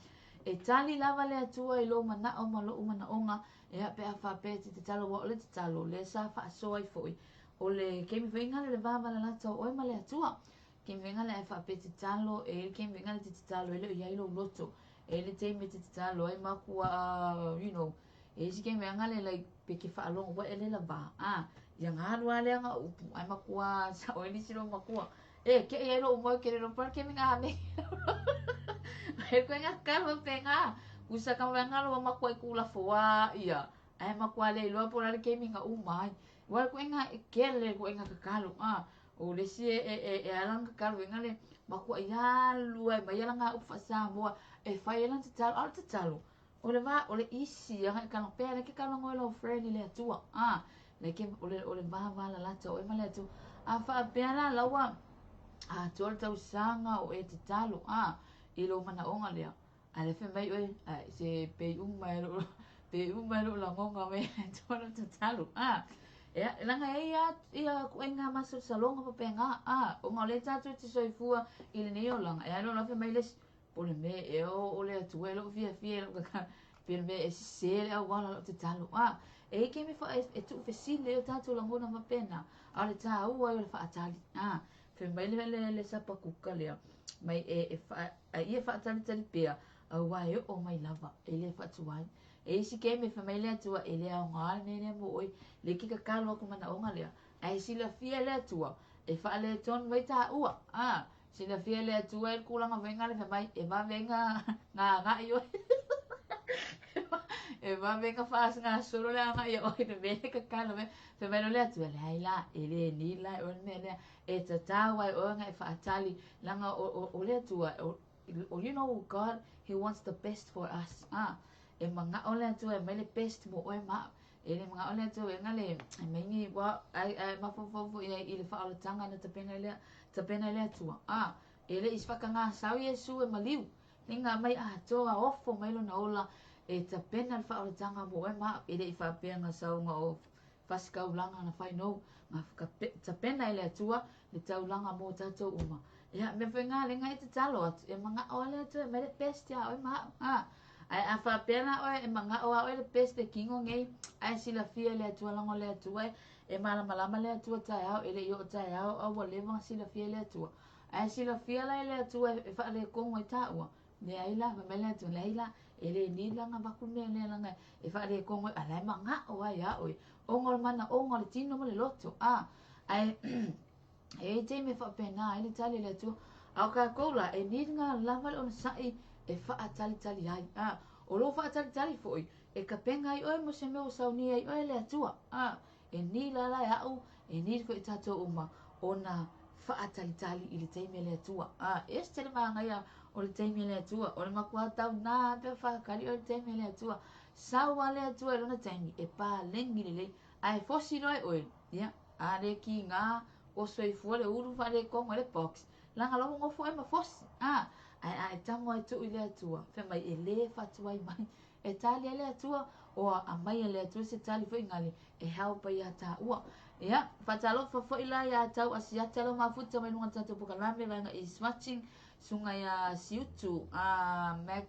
e tali lava le Atua i lou manao ma lou manaoga, ia pe a faapea e te tatalo, ua o le tatalo lea sa faasoa ai foi o le taimi faiga le vavalalata o oe ma le Atua. Taimi faiga le ae faapea tatalo e le taimi faiga le te tatalo e le o i ai lou loto. E le taimi e te tatalo ai makua, you know, e isi taimi faiga le like pe ke faalogo ua e le lava. A, ia galu a lea nga upu ai makua sa o nisi lo makua. E ke ia lo mo ke le pa ke minga me. E ko nga kalo pe nga. Usa ka nga lo makua i kula foa ia. Ai makua le lo po la ke minga umai. Ua ko nga kele ko nga kakalo. A, o le si e e e ala nga kakalo nga le makua ia lu ai mai ala nga upu Samoa e fai ala tatalo ala tatalo. O le va o le isi ia ka pe le ke kalo ngoi lo friend le atua. A, le ke o le va va la lata o e ma le atua. A fa pe ala lawa a tol tausaga o e tatalo a i lo manaoga lea. A le fai mai oe, a se pe uma e lo pe uma e lo lagonga me tolo tatalo. A, ia, langa e ia ia ku enga maso salonga pa penga a o ngā le tātou te soifua i le nei olanga. E ano la fai mai le po le me e o le atua e lo fia fia lo ka pe le me e se le au wala lo tatalo. A, e ke me fa e tu fesile o tātou lagona ma pena. A le tā ua o le faatali. A, fai mai le le le Sapakuka lea. Mai e e fa a ia faatalitali pea auā e oo mai lava e lē faatuai. E isi ke me fai mai le Atua e le aogā le mea lea mo oe le ke kakalo aku manaoga lea. Ae silafia le Atua e faaletonu ai tāua. A, silafia le Atua e le kulaga faiga le fai mai e vavega gaga'i oe. E vavega faasgasolo le aga'i ia oe le mea le kakalo me. Fai mai le Atua leai la e le ni la e oe le mea lea. E tatau ai oe ga e faatali laga o le Atua o, you know, God, he wants the best for us. Ah, e manga'o le Atua e mai le best mo oe ma e le manga'o le Atua e le e maingi wa ai ai mafaufau foi ai i le faaolataga na tapena lea tapena le Atua. Ah, e le isi fakagasau Iesu e maliu liga mai atoa ofo mai lona ola e tapena le faaolataga mo oe ma e le i faapea sauga o fasikaulaga na fainou ga tapena e le Atua le taulaga mo tatou uma. Ia mea foi ngā lenga e tatalo atu e manga'o a le Atua e mai le best iā oe ma a ae a faapea la oe e manga'o a oe le best e kigo nei ae silafia le Atua lago le Atua e malamalama le Atua taeao e le'i oo taeao a ua leva silafia le Atua ae silafia la e le Atua e faalekogo ai tāua leai la fai mai le Atua leai la e lē ni laga vaku mea lea laga e faalekogo ai a lae maga'o ai iā oe ona o le manaʻoga o le tino ma le loto. A, ae e ai taimi e faapena ai le tali a le Atua. A o kākou la e niliga lava le onosaʻi e faatalitali ai. A, o lou faatalitali foi e kapega ai oe mo se mea ua saunia ai oe le Atua. A, e nila la e a'u e nili foi tatou uma ona faatalitali i le taimi a le Atua. A, e se tele magaia o le taimi a le Atua. O le makuā taunā pe whakari o le taimi a le Atua. Sau a le Atua i lona taimi e palegi lelei. Ae fosi loa e oe. Ia, a le ki ngā o soifua le ulu faalekogo e le box. Laga loa gofo e ma fosi. A, ae a e tago ai tuu i le Atua. Fai mai e lē faatuai mai. E tali ai le Atua o a mai e le Atua se tali foi ngale e help ai ia tāua. Ia, faatalofa foi la ia tau asiata lo mafuta mai luga tatou polokalame vaega i Swatching suga ia Siutu a Mac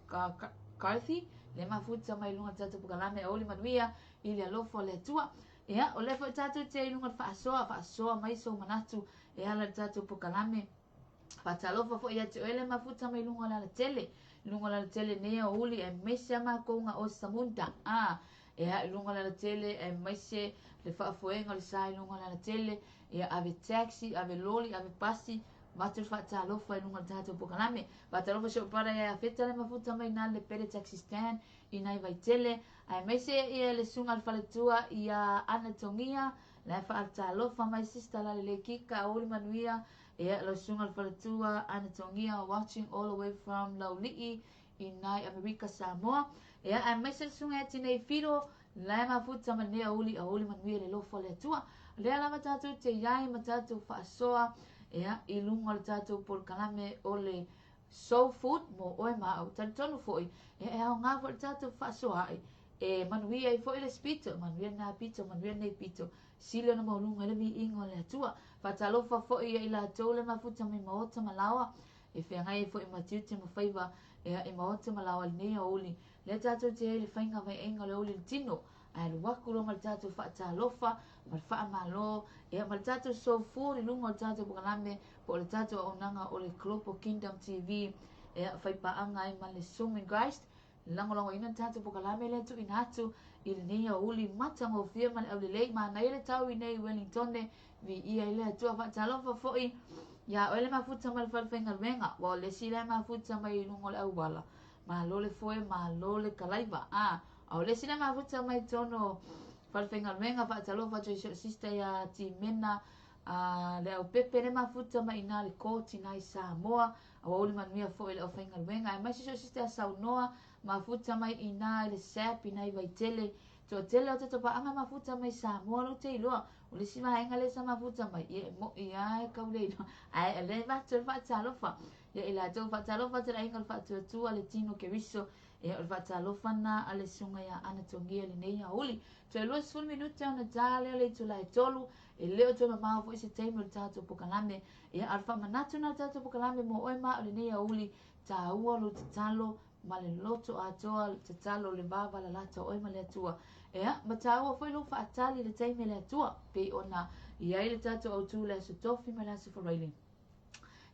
Carthy le mafuta mai luga tatou polokalame auli manuia i le alofa o le Atua. Ia, o le foi tatou te i luga le faasoa, faasoa mai sou manatu e ala i le tatou polokalame. Faatalofa foi ia te oe le mafuta mai luga o le alatele. Luga o le alatele nei aoauli aemaise a makou ga o Samunda. A, e a i luga o le alatele aemaise Le faafoega o le sa i luga o le alatele, ia ave taxi, ave loli, ave pasi, avatu le faatalofa i luga o le tatou polokalame. Faatalofa si ou brother ia Feta le mafuta mai na le Pele Taxi Stand i nai Vaitele, aemaise ia le susuga i le faletua ia Ana Togia, la e faatalofa mai sister la lelei kika auli manuia, ia lau susuga i le faletua Ana Togia watching all the way from Laulii i nai Amerika Samoa. Ia aemaise le susuga ia Tinei Firo, la e mafuta ma lenei auli, auli manuia le alofa o le Atua. O lea lava tatou te iai ma tatou faasoa ia i luga o le tatou polokalame o le Soul Food mo oe ma au. Talitonu foi, ia e aoga foi le tatou faasoaai e manuia ai foi le isi pito, manuia lena pito, manuia lenei pito. Sili ona maualuga ai le viiga o le Atua. Faatalofa foi ia i latou le mafuta mai maota ma laoa, e feagai ai foi ma tiute ma faiva ia i maota ma laoa i lenei aoauli. Lea tatou te i ai le faiga vaiaiga o le aoauli i le tino, ae alu atu loa ma le tatou faatalofa ma le faamalo ia ma le tatou soifua i luga o le tatou polokalame po o le tatou auaunaga o le Global Kingdom TV ia faipaaga ai ma le Song in Christ. Lagolagoina le tatou polokalame lea tuuina atu i lenei aoauli matagofie ma le aulelei. Manaia le tau i nei Wellingtone, viia ai le Atua. Faatalofa foi ia oe le mafuta ma le falefaigaluega, ua o le isi lea mafuta mai i luga o le auala. Malo le foe, malo le kalaiva. A, a o le isi lea mafuta mai totonu o falefaigaluega. Faatalofa atu i si ou sister ia Timena a le Aupepe le mafuta mai ina le koti nai Samoa. Aua uli manuia foi le aufaigaluega. Aemaise si ou sister ia Saunoa, mafuta mai ina i le SAP ina i Vaitele. Toatele o tatou paaga mafuta mai Samoa lou te iloa. O le isi vaega lea sa mafuta mai, ia e mo'i lava e kau le iloa. Ae o lea e avatu le faatalofa. Ia i latou faatalofa atu le aiga o le faatuatua le tino Keriso. Ia o le faatalofa na a le susuga ia Ana Togia lenei aoauli. Toe 20 minute ona ta lea o le itula e 3, e le o toe mamao foi se taimi o le tatou polokalame. Ia a o le faamanatu na o le tatou polokalame mo oe ma au i lenei aoauli, taua lou tatalo ma le loto atoa, le tatalo le vavalalata o oe ma le Atua. Ia, ma taua foi lou faatali i le taimi a le Atua, pei ona i ai le tatou autu i le Aso Tofi ma le Aso Faraile.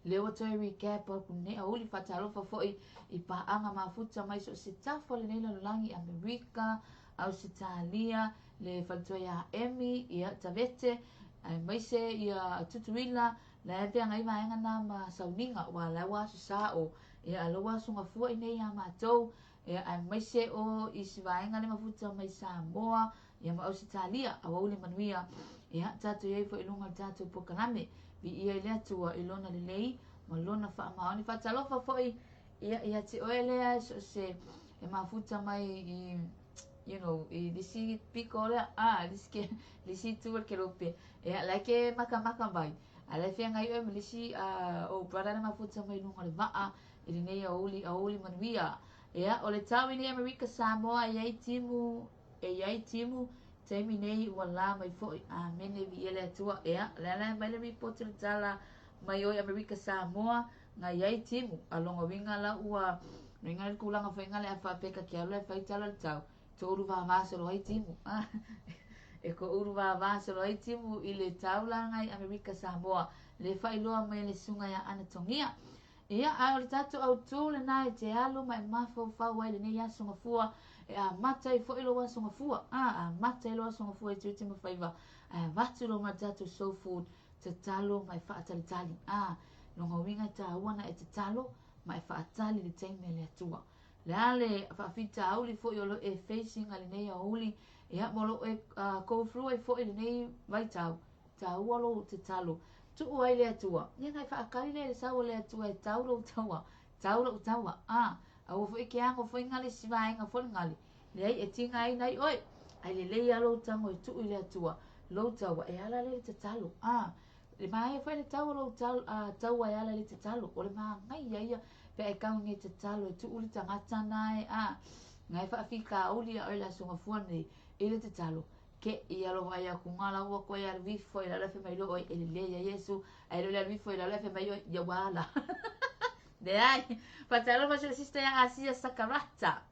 Lea ua toe recap atu nei aoauli. Faatalofa foi i paaga mafuta mai so o se tafa o lenei lalolagi, Amerika, Ausetalia, le faletua ia Emi, ia Tavete, aemaise ia Tutuila, la e feagai vaega na ma sauniga, ua la ua aso sa'o, ia a la ua aso gafua i nei ia matou, ia aemaise o isi vaega le mafuta mai Samoa, ia ma Ausetalia, aoauli manuia, ia tatou i ai foi i luga o le tatou polokalame. Viia i le Atua i lona lelei ma lona faamaoni. Faatalofa foi ia ia te oe lea so o se e mafuta mai i you know i lisi piko lea a lisi ke lisi itu o le kelope ia la ke makamaka mai a la e feagai oe ma lisi ou brother le mafuta mai luga o le vaa i lenei aoauli aoauli manuia. Ia o le tau i nei Amerika Samoa e iai timu e iai timu taimi nei ua la mai foi. Amene viia le Atua. Ia lea la e mai le report le tala mai oi Amerika Samoa nga iai timu a longa uiga la ua uiga le tulaga foi nga le a faapea ke alu e fai tala le tau toulu vavasolo ai timu e ko ulu vavasolo ai timu i le tau la ngai Amerika Samoa le faailoa mai le susuga ia Ana Togia. Ia, a o le tatou autū lena e te alu ma e mafaufau ai lenei aso gafua, e amata ai foi lou aso gafua, a, amata ai lou aso gafua i tiute ma faiva, ae avatu loa ma le tatou soul food, tatalo ma e faatalitali. A, lona uiga e taua na e tatalo ma e faatali i le taimi a le Atua. Le a le faafitauli foi o lo e facing i lenei aoauli, ia, ma o lo o e go through ai foi i lenei vaitau, taua lou tatalo. Tuu ai le Atua. Ia na e faakali lea i le sau o le Atua e tau lou taua, tau lou taua. A, aua foi ke ago foi ngale si vaega foi ngale. Leai e tiga ai nai oe. Ai lelei lava lou tago e tuu i le Atua, lou taua e ala lea i le tatalo. A, le manaia foi le tau o lou taua e ala i le tatalo. O le manaia ia pe a e kau nei tatalo e tuu le tagata na e a, na e faafitauli ia oe i le aso gafua nei i le tatalo. Ke i alofa ai aku nga la ua koe alu ifo i lalo e fai mai loa oe e lelei ia Iesu, ae le o le alu ifo i lalo e fai mai oe ia ua ala. Leai. Faatalofa si sister ia Asia Sakarata.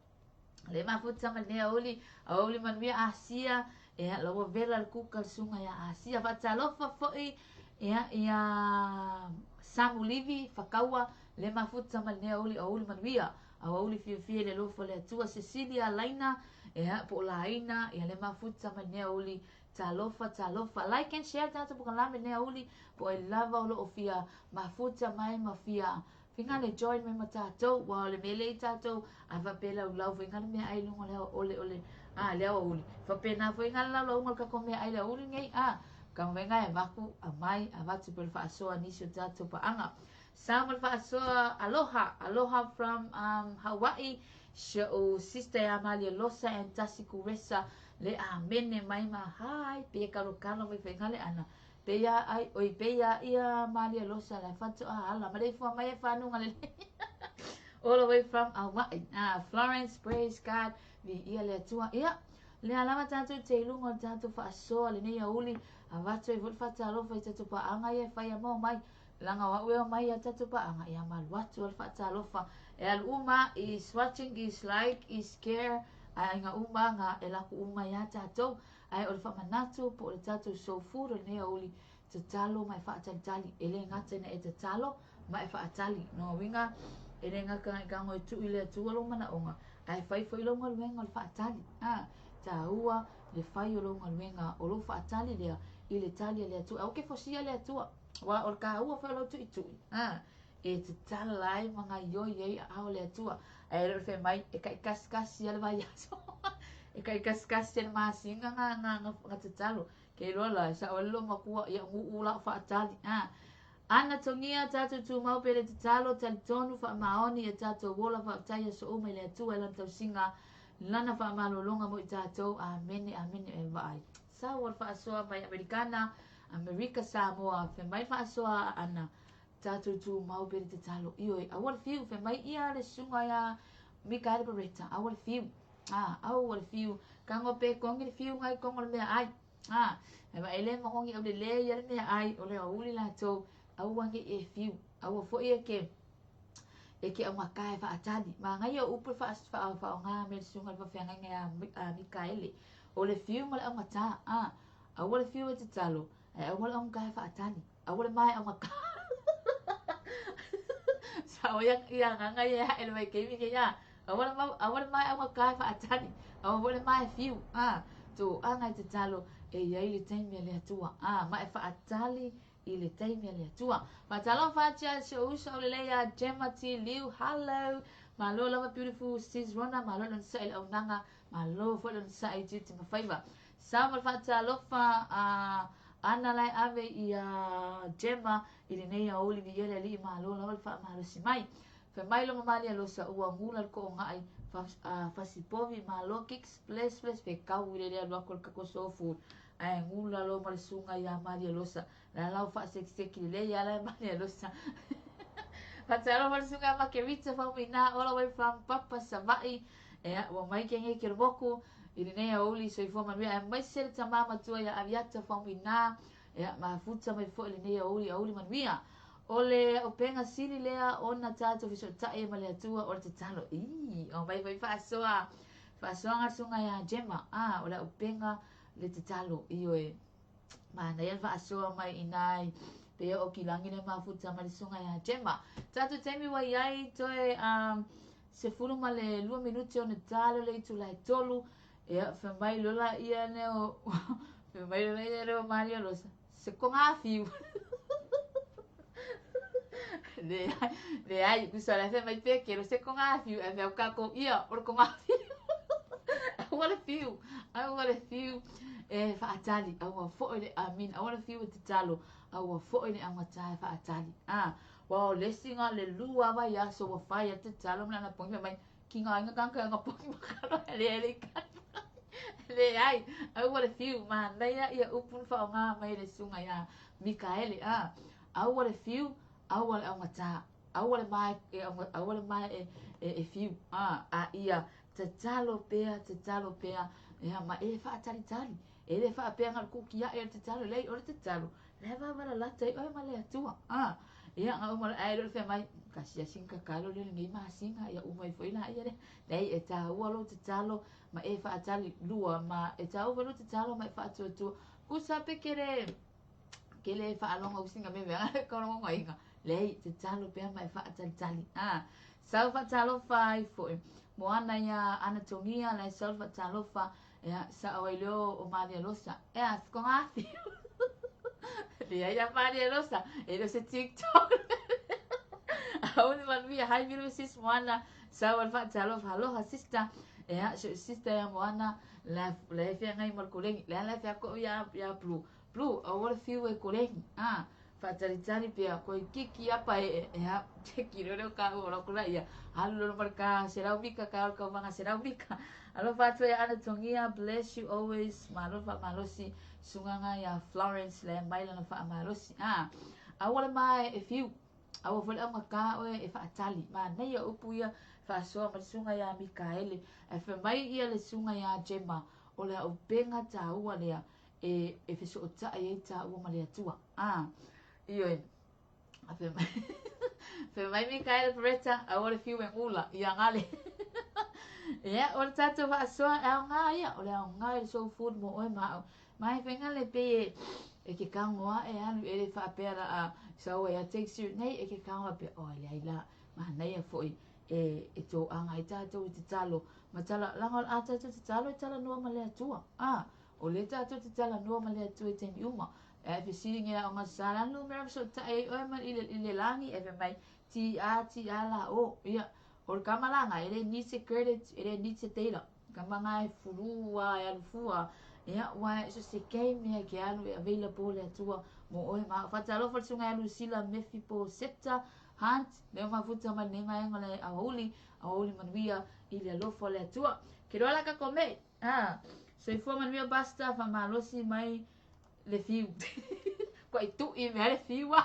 Le mafuta ma lenei aoauli, aoauli manuia Asia, ia la ua vela le kuka le susuga ia Asia. Faatalofa foi ia ia Samu Livi Fakaua le mafuta ma lenei aoauli, aoauli manuia. Aoauli fiafia i le alofa o le Atua. Cecilia Laina, ia po o Laina, ia le mafuta mai lenei aoauli. Talofa, talofa. Like and share tatou polokalame lenei aoauli po o ai lava o loo fia mafuta mai ma fia figale join mai ma tatou. Ua o le mea lea i tatou a faapea laulau foi le meaai i luga o le ole o le a le aoauli. Faapena foi le laulauga o le tatou meaai i le aoauli lenei a. Taumafaiga e avatu aumai avatu pei o le faasoa a nisi o tatou paaga. Sa ma le faasoa aloha, aloha from Hawaii, si o'u sister ia Malia Losa and Tasi Kuresa le amene mai ma hi pe kalokalo mai faiga le ana pe ia ai oi pe ia ia Malia Losa la fato'a ala ma le ifua mai e fanuga le all the way from Hawaii. Ah, Florence, praise God, viia le Atua. Ia, lea lava tatou te i luga o le tatou faasoa lenei aoauli, avatu ai foi le faatalofa i tatou paaga ia e fai a mai. Leaga o au e omai ia tatou paaga, ia malu atu le faatalofa. E alu uma is watching, is like, is care, ae aiga uma ga e laku uma ia tatou. Ae o le faamanatu po o le tatou soul food o lenei aoauli, tatalo ma e faatalitali. E le gata ina e tatalo ma e faatali. No uiga, e le gata i e tuu i le Atua lou manaoga, ae fai foi lou galuega o le faatali. Ah, tāua le fai o lou galuega o lou faatali lea i le tali a le Atua. Aua ke fosia le Atua. Ua o le kāua foi o lau tuitui. Ah, e tatala ai ma gaioi ai aao le Atua. Ae le o le fai mai, e kaikasikasi a le vaiaso. E kaikasikasi a le masina nga tatalo. Ke iloa la, sa o le lo makua, ia nguu la o faatali. Ah, ana togia tatou tumau pea i le tatalo, talitonu faamaoni ia tatou ola faafetai aso uma i le Atua i lana tausiga, lana faamalologa mo i tatou. Amene, amene e vaai. Sau o le faasoa mai Amerikana, Amerika Samoa, fai mai faasoa ana tatou tumau pea i le tatalo. Ioe, aua le fiu, fai mai ia le susuga ia Mikaele Beretta, aua le fiu. Ah, aua le fiu. Kago pe kongi le fiu ngai kongo le meaai. Ah, e ma ele makongi au le le ia le meaai, o le aoauli latou, aua nei e fiu. Aua foi e ke augata e faatali. Manaia o upu e faaaoga mai le susuga i le faafeagaiga ia Mikaele. O le fiu ma le augata. Ah, aua le fiu e tatalo, ae aua le augata e faatali. Aua le mae augata. Sa o ia ia nganga ia hae le mai keimi ke ia. Aua le mau aua le mae augata e faatali. Aua foi le mae fiu. Ah, tu anga i tatalo e iai le taimi a le Atua. Ah, ma e faatali i le taimi a le Atua. Faatalofa atu ia si ou uso aulelei ia Gemma T. Liu. Hello. Malo lava beautiful sis Rona. Malo le onosai i le auaunaga. Malo foi le onosai i tiute ma faiva. Sa ma le faatalofa a ana lae ave ia Gemma i lenei aoauli viia le Alii malo lava le faamalosi mai. Fai mai lo mamali alosa ua gula le kooga'i fasipovi malo kicks bless bless fekau i le le alu atu o le tatou soul food ae gula lo ma le susuga ia Mali alosa la lau faasekiseki lelei ala e Mali alosa. Faatalofa le susuga ia Makerita Faumuina all the way from Papa Savaii. Ea ua mai ke nei ke le moku i lenei aoauli soifua manuia aemaise le tamā matua ia Aviata Faumuina. Ea mafuta mai foi lenei aoauli aoauli manuia. O le upega sili lea ona tatou fesootai ma le Atua o le tatalo. Ii, o mai foi faasoa faasoaga le susuga ia Gemma. Ah, o le upega le tatalo. Ioe, manaia le faasoa mai inā i pei o kilagi le mafuta mai le susuga ia Gemma. Tatou taimi ua iai toe 12 minute ona ta lea o le itula e 3. Ia, fai mai lola ia neo, fai mai lola ia neo Maria Rosa, se konga fiu. Leai, leai, kusa le fai mai pe ke se konga fiu, e fai ka ko ia o le konga fiu. Aua le fiu, aua le fiu e faatali, aua foi le amin, aua le fiu e tatalo, aua foi le augata e faatali. Ah, ua o le isi ga le lua vaiaso ua fai a tatalo ma lana pongi mai ki ngā inga kanga nga pongi makalo le le kali. Leai, aua le fiu, manaia ia upu na faaaoga mai le susuga ia Mikaele. Ah, aua le fiu, aua le augata, aua le mae e aua le mae e fiu. Ah, a ia tatalo pea, tatalo pea, ia ma e faatalitali. E le faapea ga le kuki aʻe o le tatalo, leai o le tatalo, la e vavalalata ai oe ma le Atua. Ah, ia ga uma ae le fai mai, kasiasi tatalo le lenei masina, ia uma ai foi laia lea. Leai e tāua lou tatalo ma e faatali lua ma e tāua foi lou tatalo ma e faatuatua. Kusa pe kele kele faalogo usiga me mea ka leai tatalo pea ma e faatalitali. Ah, sau faatalofa ai foi Moana ia Anatogia la e sau faatalofa. Ia, sa'o ai lea o Malia Losa, ea, kogafi. Leai a Malia Losa, e le o se TikTok. Aouli manuia, hi beautiful sis Moana, sau al faatalofa, aloha sister. Ia, so sister ia Moana, la la e feagai ma le kolegi, le ala e feako'o ia ia Blue. Blue, aua le fiu e kolegi. Ah, faatalitali pea, koe kiki apa e e cheki leo leo ka ua loko la ia. Alu lolo ma le ka selau mika ka o le kaumaga selau mika. Alofa atu e Ana Tongia, bless you always. Malo faamalosi sugaga ia Florence le mai lana faamalosi. Ah, aua le mae e fiu. Aua foi le augata oe e faatali. Manaia upu ia faasoa ma le susuga ia Mikaele. Ae fai mai ia le susuga ia Jema, o le aupega taua lea e e fesootai ai taua ma le Atua. Ah, ioe. A fai mai, fai mai Mikaele Peretta, aua le fiu e gula, ia gale. Ia, o le tatou faasoa e aoga ia, o le aoga i le soul food mo oe ma au. Ma e faiga le pei e, e ke kago aʻe alu e le faapea la a sau ai a take serious nei e ke kago a pea, oi leai la, manaia foi e, e toaga ai tatou i tatalo. Ma tala, laga o le a tatou tatalo e talanoa ma le Atua. Ah, o lea tatou te talanoa ma le Atua i taimi uma. E fesili nge aoga sa la numera fesootai ai oe ma i le, i le lagi e fai mai ti a ti a la o. Ia, o le kama laga e le need se credit, e le need se data. Kama ga e fulu a e alu fua. Ia, ua e so se game ia ke alu e available le Atua mo oe ma au. Faatalofa le susuga ia Lucilla Mefiposeta Hunt, lea ua mafuta mai lenei vaega o le aoauli, aoauli manuia i le alofa o le Atua. Ke loa la kako me. Ah, soifua manuia Pastor, faamalosi mai le fiu. Kuai tu'i mea le fiu a.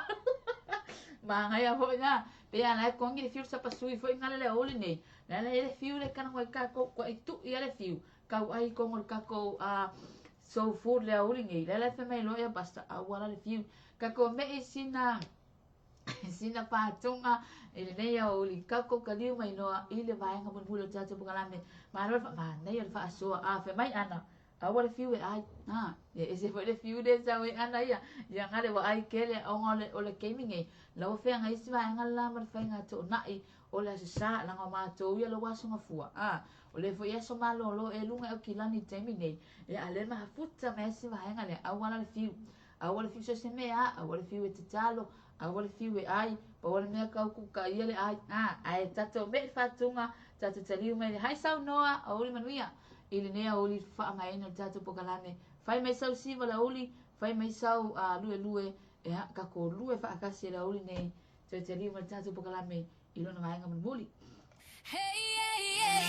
Magaia foi na. Pe ala e kongi le fiu sa pasui foi ngale le aoauli nei. Le ala e le fiu le kana ngoi kako kuai tu'i a le fiu. Kau ai kongo le kako a soul food le aoauli nei. Le ala e fai mai loa ia Pastor, aua la le fiu. Kako me'i sina sina pātuga i lenei aoauli kako ka liu mai loa i le vaega mulimuli o le tatou polokalame. Malo le faamanaia o le faasoa. A fai mai Ana, aua le fiu e ai. A, e ese foi le fiu le sau e Ana ia. Ia gale ua ai kele ona o le, o le taimi nei. Lau afea isi vaega la ma le faiga toonai o le aso sa laga o matou ia lau aso gafua. A, o le foi aso malolo e luga e Aukilani i le taimi nei. Ia a le mafuta ma isi vaega lea, aua la le fiu. Aua le fiu so se mea, aua le fiu e tatalo, aua le fiu e ai, pau le mea kau ku ka ia le ai. A, ae tatou me'i le faatuga, tatou taliu mai le hai saunoa, aouli manuia. I lenei aouli faamaeaina o le tatou polokalame, fai mai sau siva le aouli, fai mai sau uh, luelue, ea, kako lue faakasi e le aouli nei, toe taliu mai le tatou polokalame i lona vaega mulimuli. Hey, hey, hey.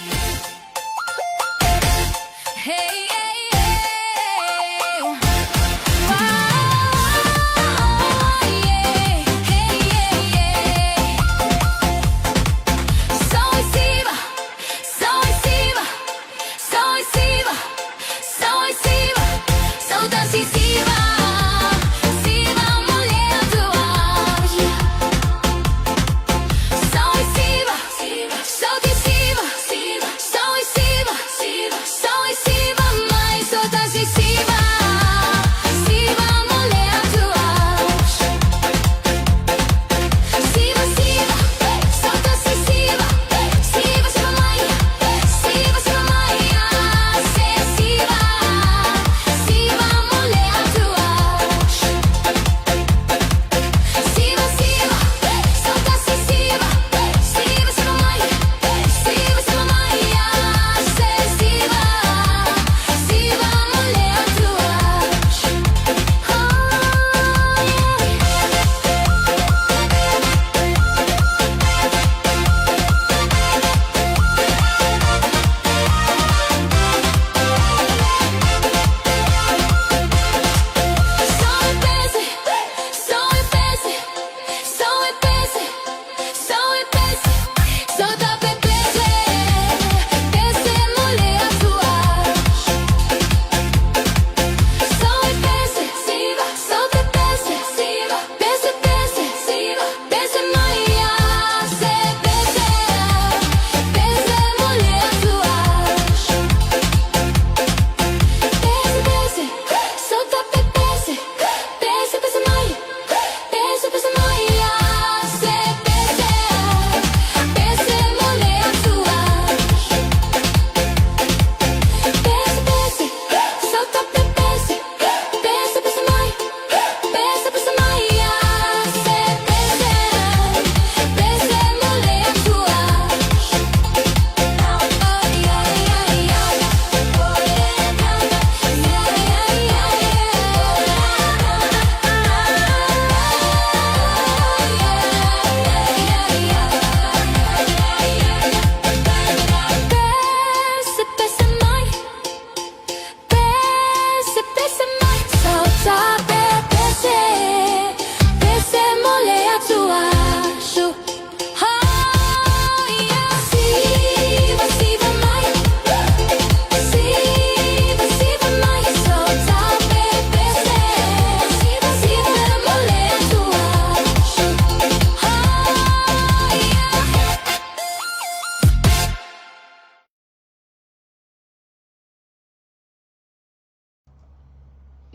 Hey, hey, hey. Wow, yeah. Hey, hey, hey. Soy siva, soy siva, soy siva, soy siva, sou decisiva, siva mulher do auge. Soy siva, sou decisiva, soy siva, soy siva, mas sou decisiva, siva mulher do auge. Siva, siva, sou decisiva, siva, siva mãe, siva, siva mãe, se siva, siva mulher do auge.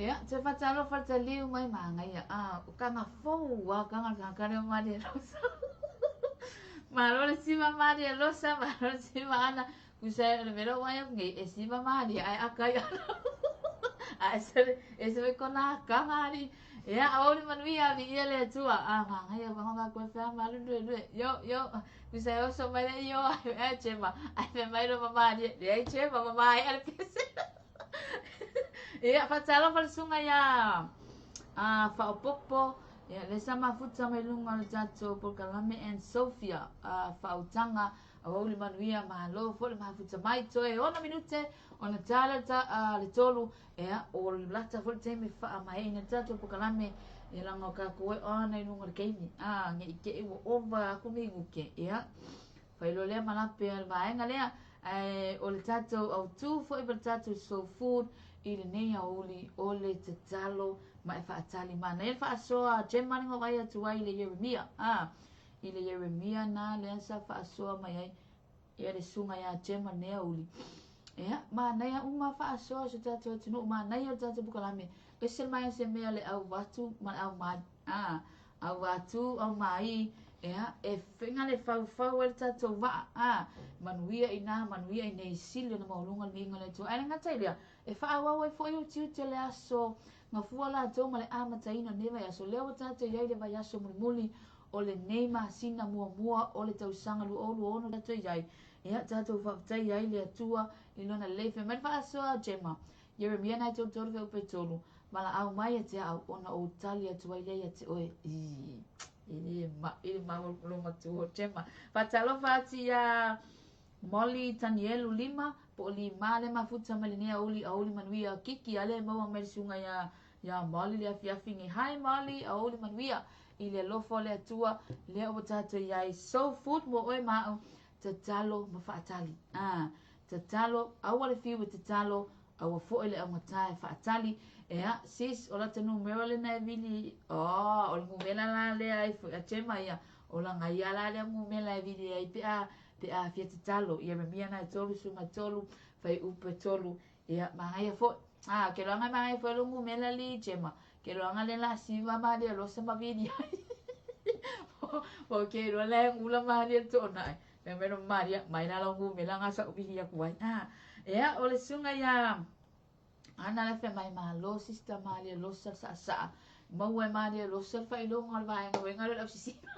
Ia, toe faatalofa le taliu mai magaia. Ah, o kaga fou a kaga tagata lea o Maria Rosa. Malo le siva Maria Rosa, malo le siva Ana. Kusa e le mea wai aku nei e siva Maria ai akai ana. A ese ese me kona kaga ari. Ia, auli manuia vi ia le Atua. Ah, magaia ka ka koe whea malu lue lue. Yo, yo. Kusa e oso mai le io ai e chema. Ai me mai lo Maria. Le ai chema mama ai ale pese. Ia, faatalofa le susuga ia Faaopoopo, ia lea sa mafuta mai luga o le tatou polokalame and Sophia Faautaga, aoauli manuia, malo foi le mafuta mai, toe 6 minute ona ta lea le 3, ia, o lata foi le taimi faamaeaina le tatou polokalame, ia leaga o tatou e on ai luga o le taimi, ne i te i ua ova atu minute, ia, Faailoa lea ma lape a le vaega lea, ae o le tatou autu foi ma le tatou soul food i lenei aoauli o le tatalo ma e faatali. Manaia le faasoa a Gemma lea na vaai atu ai i le Ieremia, a, i le Ieremia na lea sa faasoa mai ai ia le susuga ia Gemma lenei aoauli. Ia, manaia uma faasoa o si o tatou atunuu, manaia o le tatou polokalame. Ese mai se mea le au atu ma le au mai. A, au atu, au mai, ea, e fega le faufau ai le tatou vaa, a, manuia i ina, manuia i nei, sili ona maualuga le viiga o le Atua. Ae le gata i lea, e faaauau ai foi utiuti o le aso gafua latou ma le amataina o lenei vaiaso, lea ua tatou i ai i le vaiaso mulimuli o lenei masina muamua o le tausaga 2026 tatou i ai, ea, tatou faafetaia ai le Atua i lona lelei. Fai mai le faasoa a Gemma, Ieremia nai tolu tolu fuaiupu 3, Valaau mai ia te au, ona ou tali atu ai lea ia te oe. Ii, e le maʻi le maua lo matua o Gemma. Faatalofa atu iā Molly Tanielu Lima, po o Lima lea mafuta mai lenei aoauli, aoauli manuia Kiki a lea maua mai le susuga iā, iā Molly le afiafi nei. Hi Molly, aoauli manuia i le alofa o le Atua, lea ua tatou i ai. Soul food mo oe ma au, tatalo ma faatali. Ah, tatalo, aua le fiu e tatalo, Aua foi le augata e faatali. Ea, sis, o lata numera lena e vili, oh, o le numera la lea e foi a Gemma ia, o lana ia la lea numera e vili ai pe a, pe a fia tatalo. Ieremia na e tolu, suga tolu, fuaiupu 3, ia, manaia foi. Ah, ke loaga e manaia foi lou numera li, Gemma. Ke loaga le la siva malie losa ma vili ai. Po ke loa la e gula malie le toonai. Fai mai lou Maria, mai la lau numera na sa ou vili atu ai. Ah, ea, o le susuga ia Ana le fai mai, malo sister Maria Losa le saasaa. Maua e Maria Losa le faailoga o le vaega uega lea o le ausisiva.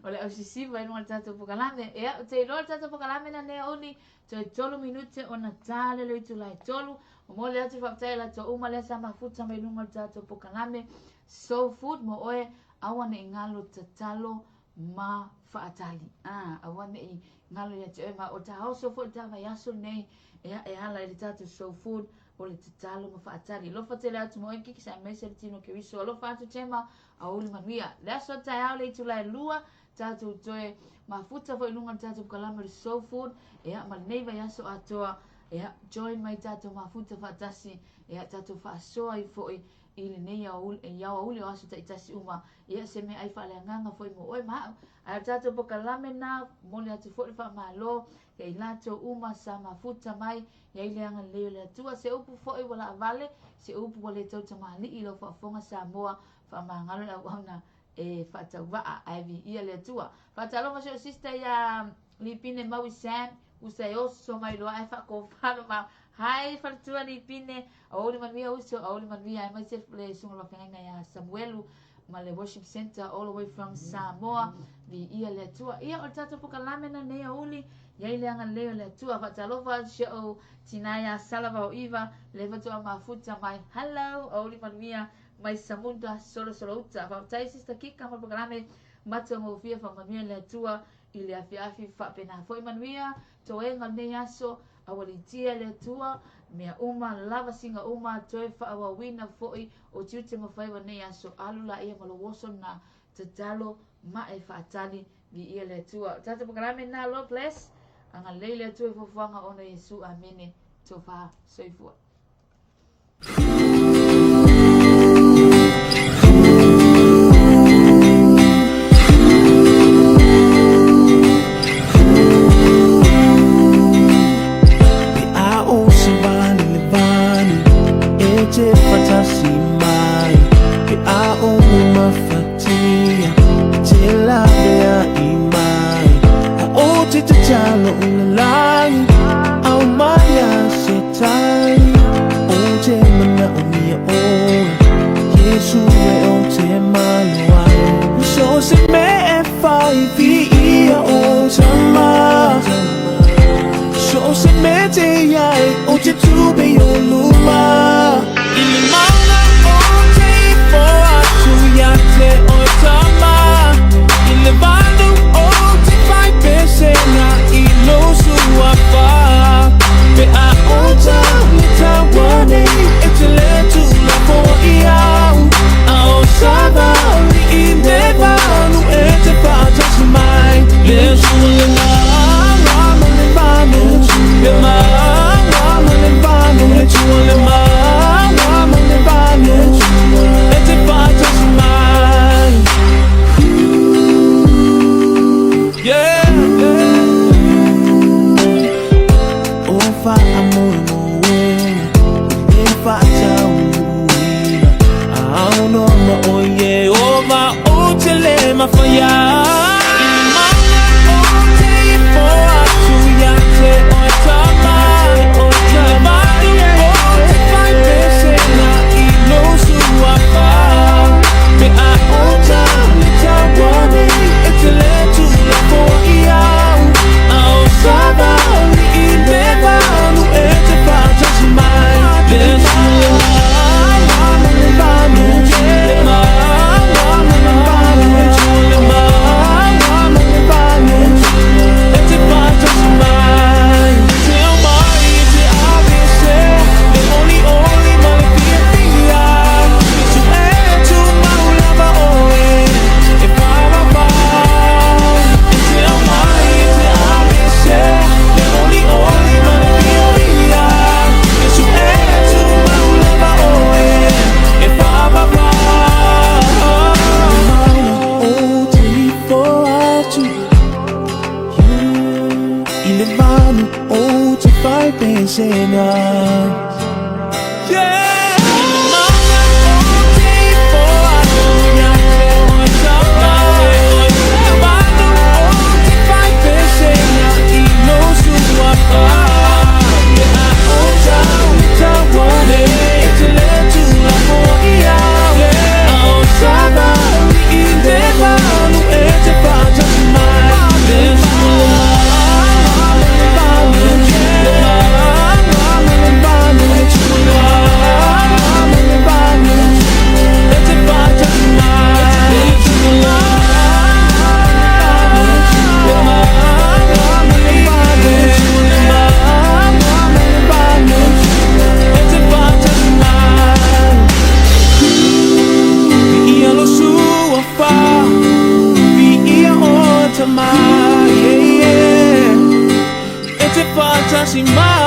O le ausisiva i luga o le tatou polokalame. Ea, ou te iloa le tatou polokalame lenei aoauli, toe 3 minute ona ta lea o le itula e 3. Momoli atu le faafetai ia latou uma lea sa mafuta mai luga o le tatou polokalame. Soul food mo oe, aua ne i galo tatalo ma faatali. A, aua ne i galo ia te oe ma o ta oso foi le ta vaiaso lenei, ea, e ala i le tatou soul food, o le tatalo ma faatali. Alofa tele atu mo oe Kikis aemaise le tino Keriso. Alofa atu Gemma, aoauli manuia. Le aso a taeao le itula e 2, tatou toe mafuta foi i luga o le tatou polokalame o le soul food, ea, ma lenei vaiaso atoa, ea, join mai tatou mafuta faatasi, ea, tatou faasoa ai foi i lenei aoauli o aso taitasi uma, ia se meaai faaleagaga foi mo oe ma au. Ae o le tatou polokalame lena, momoli atu foi le faamalo ia i latou uma sa mafuta mai, i ai le agalelei o le Atua. Se upu foi ua laavale, se upu ua le tautamalii i lau faafofoga Samoa, faamagalo le auauna e faatauvaa, ae viia le Atua. Faatalofa si ou sister ia Lipine Maui Sam, usa e oso mai loa ae faatofalo ma Hi faletua Lipine, aoauli manuia uso, aoauli manuia aemaise le susuga o le faafeagaiga ia Samuelu ma le Worship Center all the way from Samoa, viia le Atua. Ia o le tatou polokalame na lenei aoauli, i ai le agalelei o le Atua. Faatalofa atu si ou tina ia Salavaoiva, le faatoa mafuta mai. Hello, aoauli manuia mai Samunda Solosolouta. Faafetai Sister Kika ma le polokalame matagofie, faamanuia le Atua i le afiafi faapena foi manuia toega o lenei aso, aualiitia le Atua, mea uma, lava siga uma, toe faaauauina foi o tiute ma faiva o lenei aso, alu laia ma lou oso lena, tatalo ma e faatali, viia le Atua. O tatou polokalame lena, Lord bless, agalelei le Atua i fuafuaga ona Iesu, amene, tofa soifua. Pe a o se vani le vani e te fatasi. Le Su e o te malo ai. So se me e whai vi ia o tama. So se me te iai o te tube o luma. I le mauna o te ifo atu ia te o tama. I le valu o te whai pesena i lo suafa. Pe a o tau le taua nei e te le tula fo i au. A o savali i le valu e te whātasi mai. Le su le ngā ngā ma le valu. Le ngā ngā ma le valu. Le tua le ngā ngā ma le valu. E te whātasi mai. Yeah. O wha a moe moe, e wha tau ina. Au no ma o ye o ma o te le ma whaia. I le mauna o te ifo atu ia te o tama. I le valu o te whai pesena i lo suafa. Pe a o tau le taua nei e te le tula fo i au. A o savali i le valu e te whātasi mai. Le su le ngā ngā ma le valu. Le ngā ngā ma le valu. Le tua le ngā ngā ma le valu. E te whātasi mai. Te au mai i te ABC. Le oli oli ma le fia fia. I tu e tu mau lava oe. E wha wha. I te au mai i te ABC. Le oli oli ma le fia fia. I tu e tu mau lava oe. E wha wha wha. O te ifo atu. I le valu o te whai pesena. Yeah! I le mauna o te ifo atu ia te o tama. I le valu o te whai pesena i lo suafa. Pe a o tau le taua nei e te le tula fo i au. A o savali i le valu e te whātasi mai. Le su le ngā ma le valu. Le ngā ngā ma le valu. Le tua le ngā ngā ma le valu. E te whātasi mai. Le su le ngā le ngā ngā ma le valu. Le tua le ngā ngā ma le valu. E te whātasi mai. Vi ia lo suafa. Vi ia o tama. Yeah, yeah. E te whātasi mai.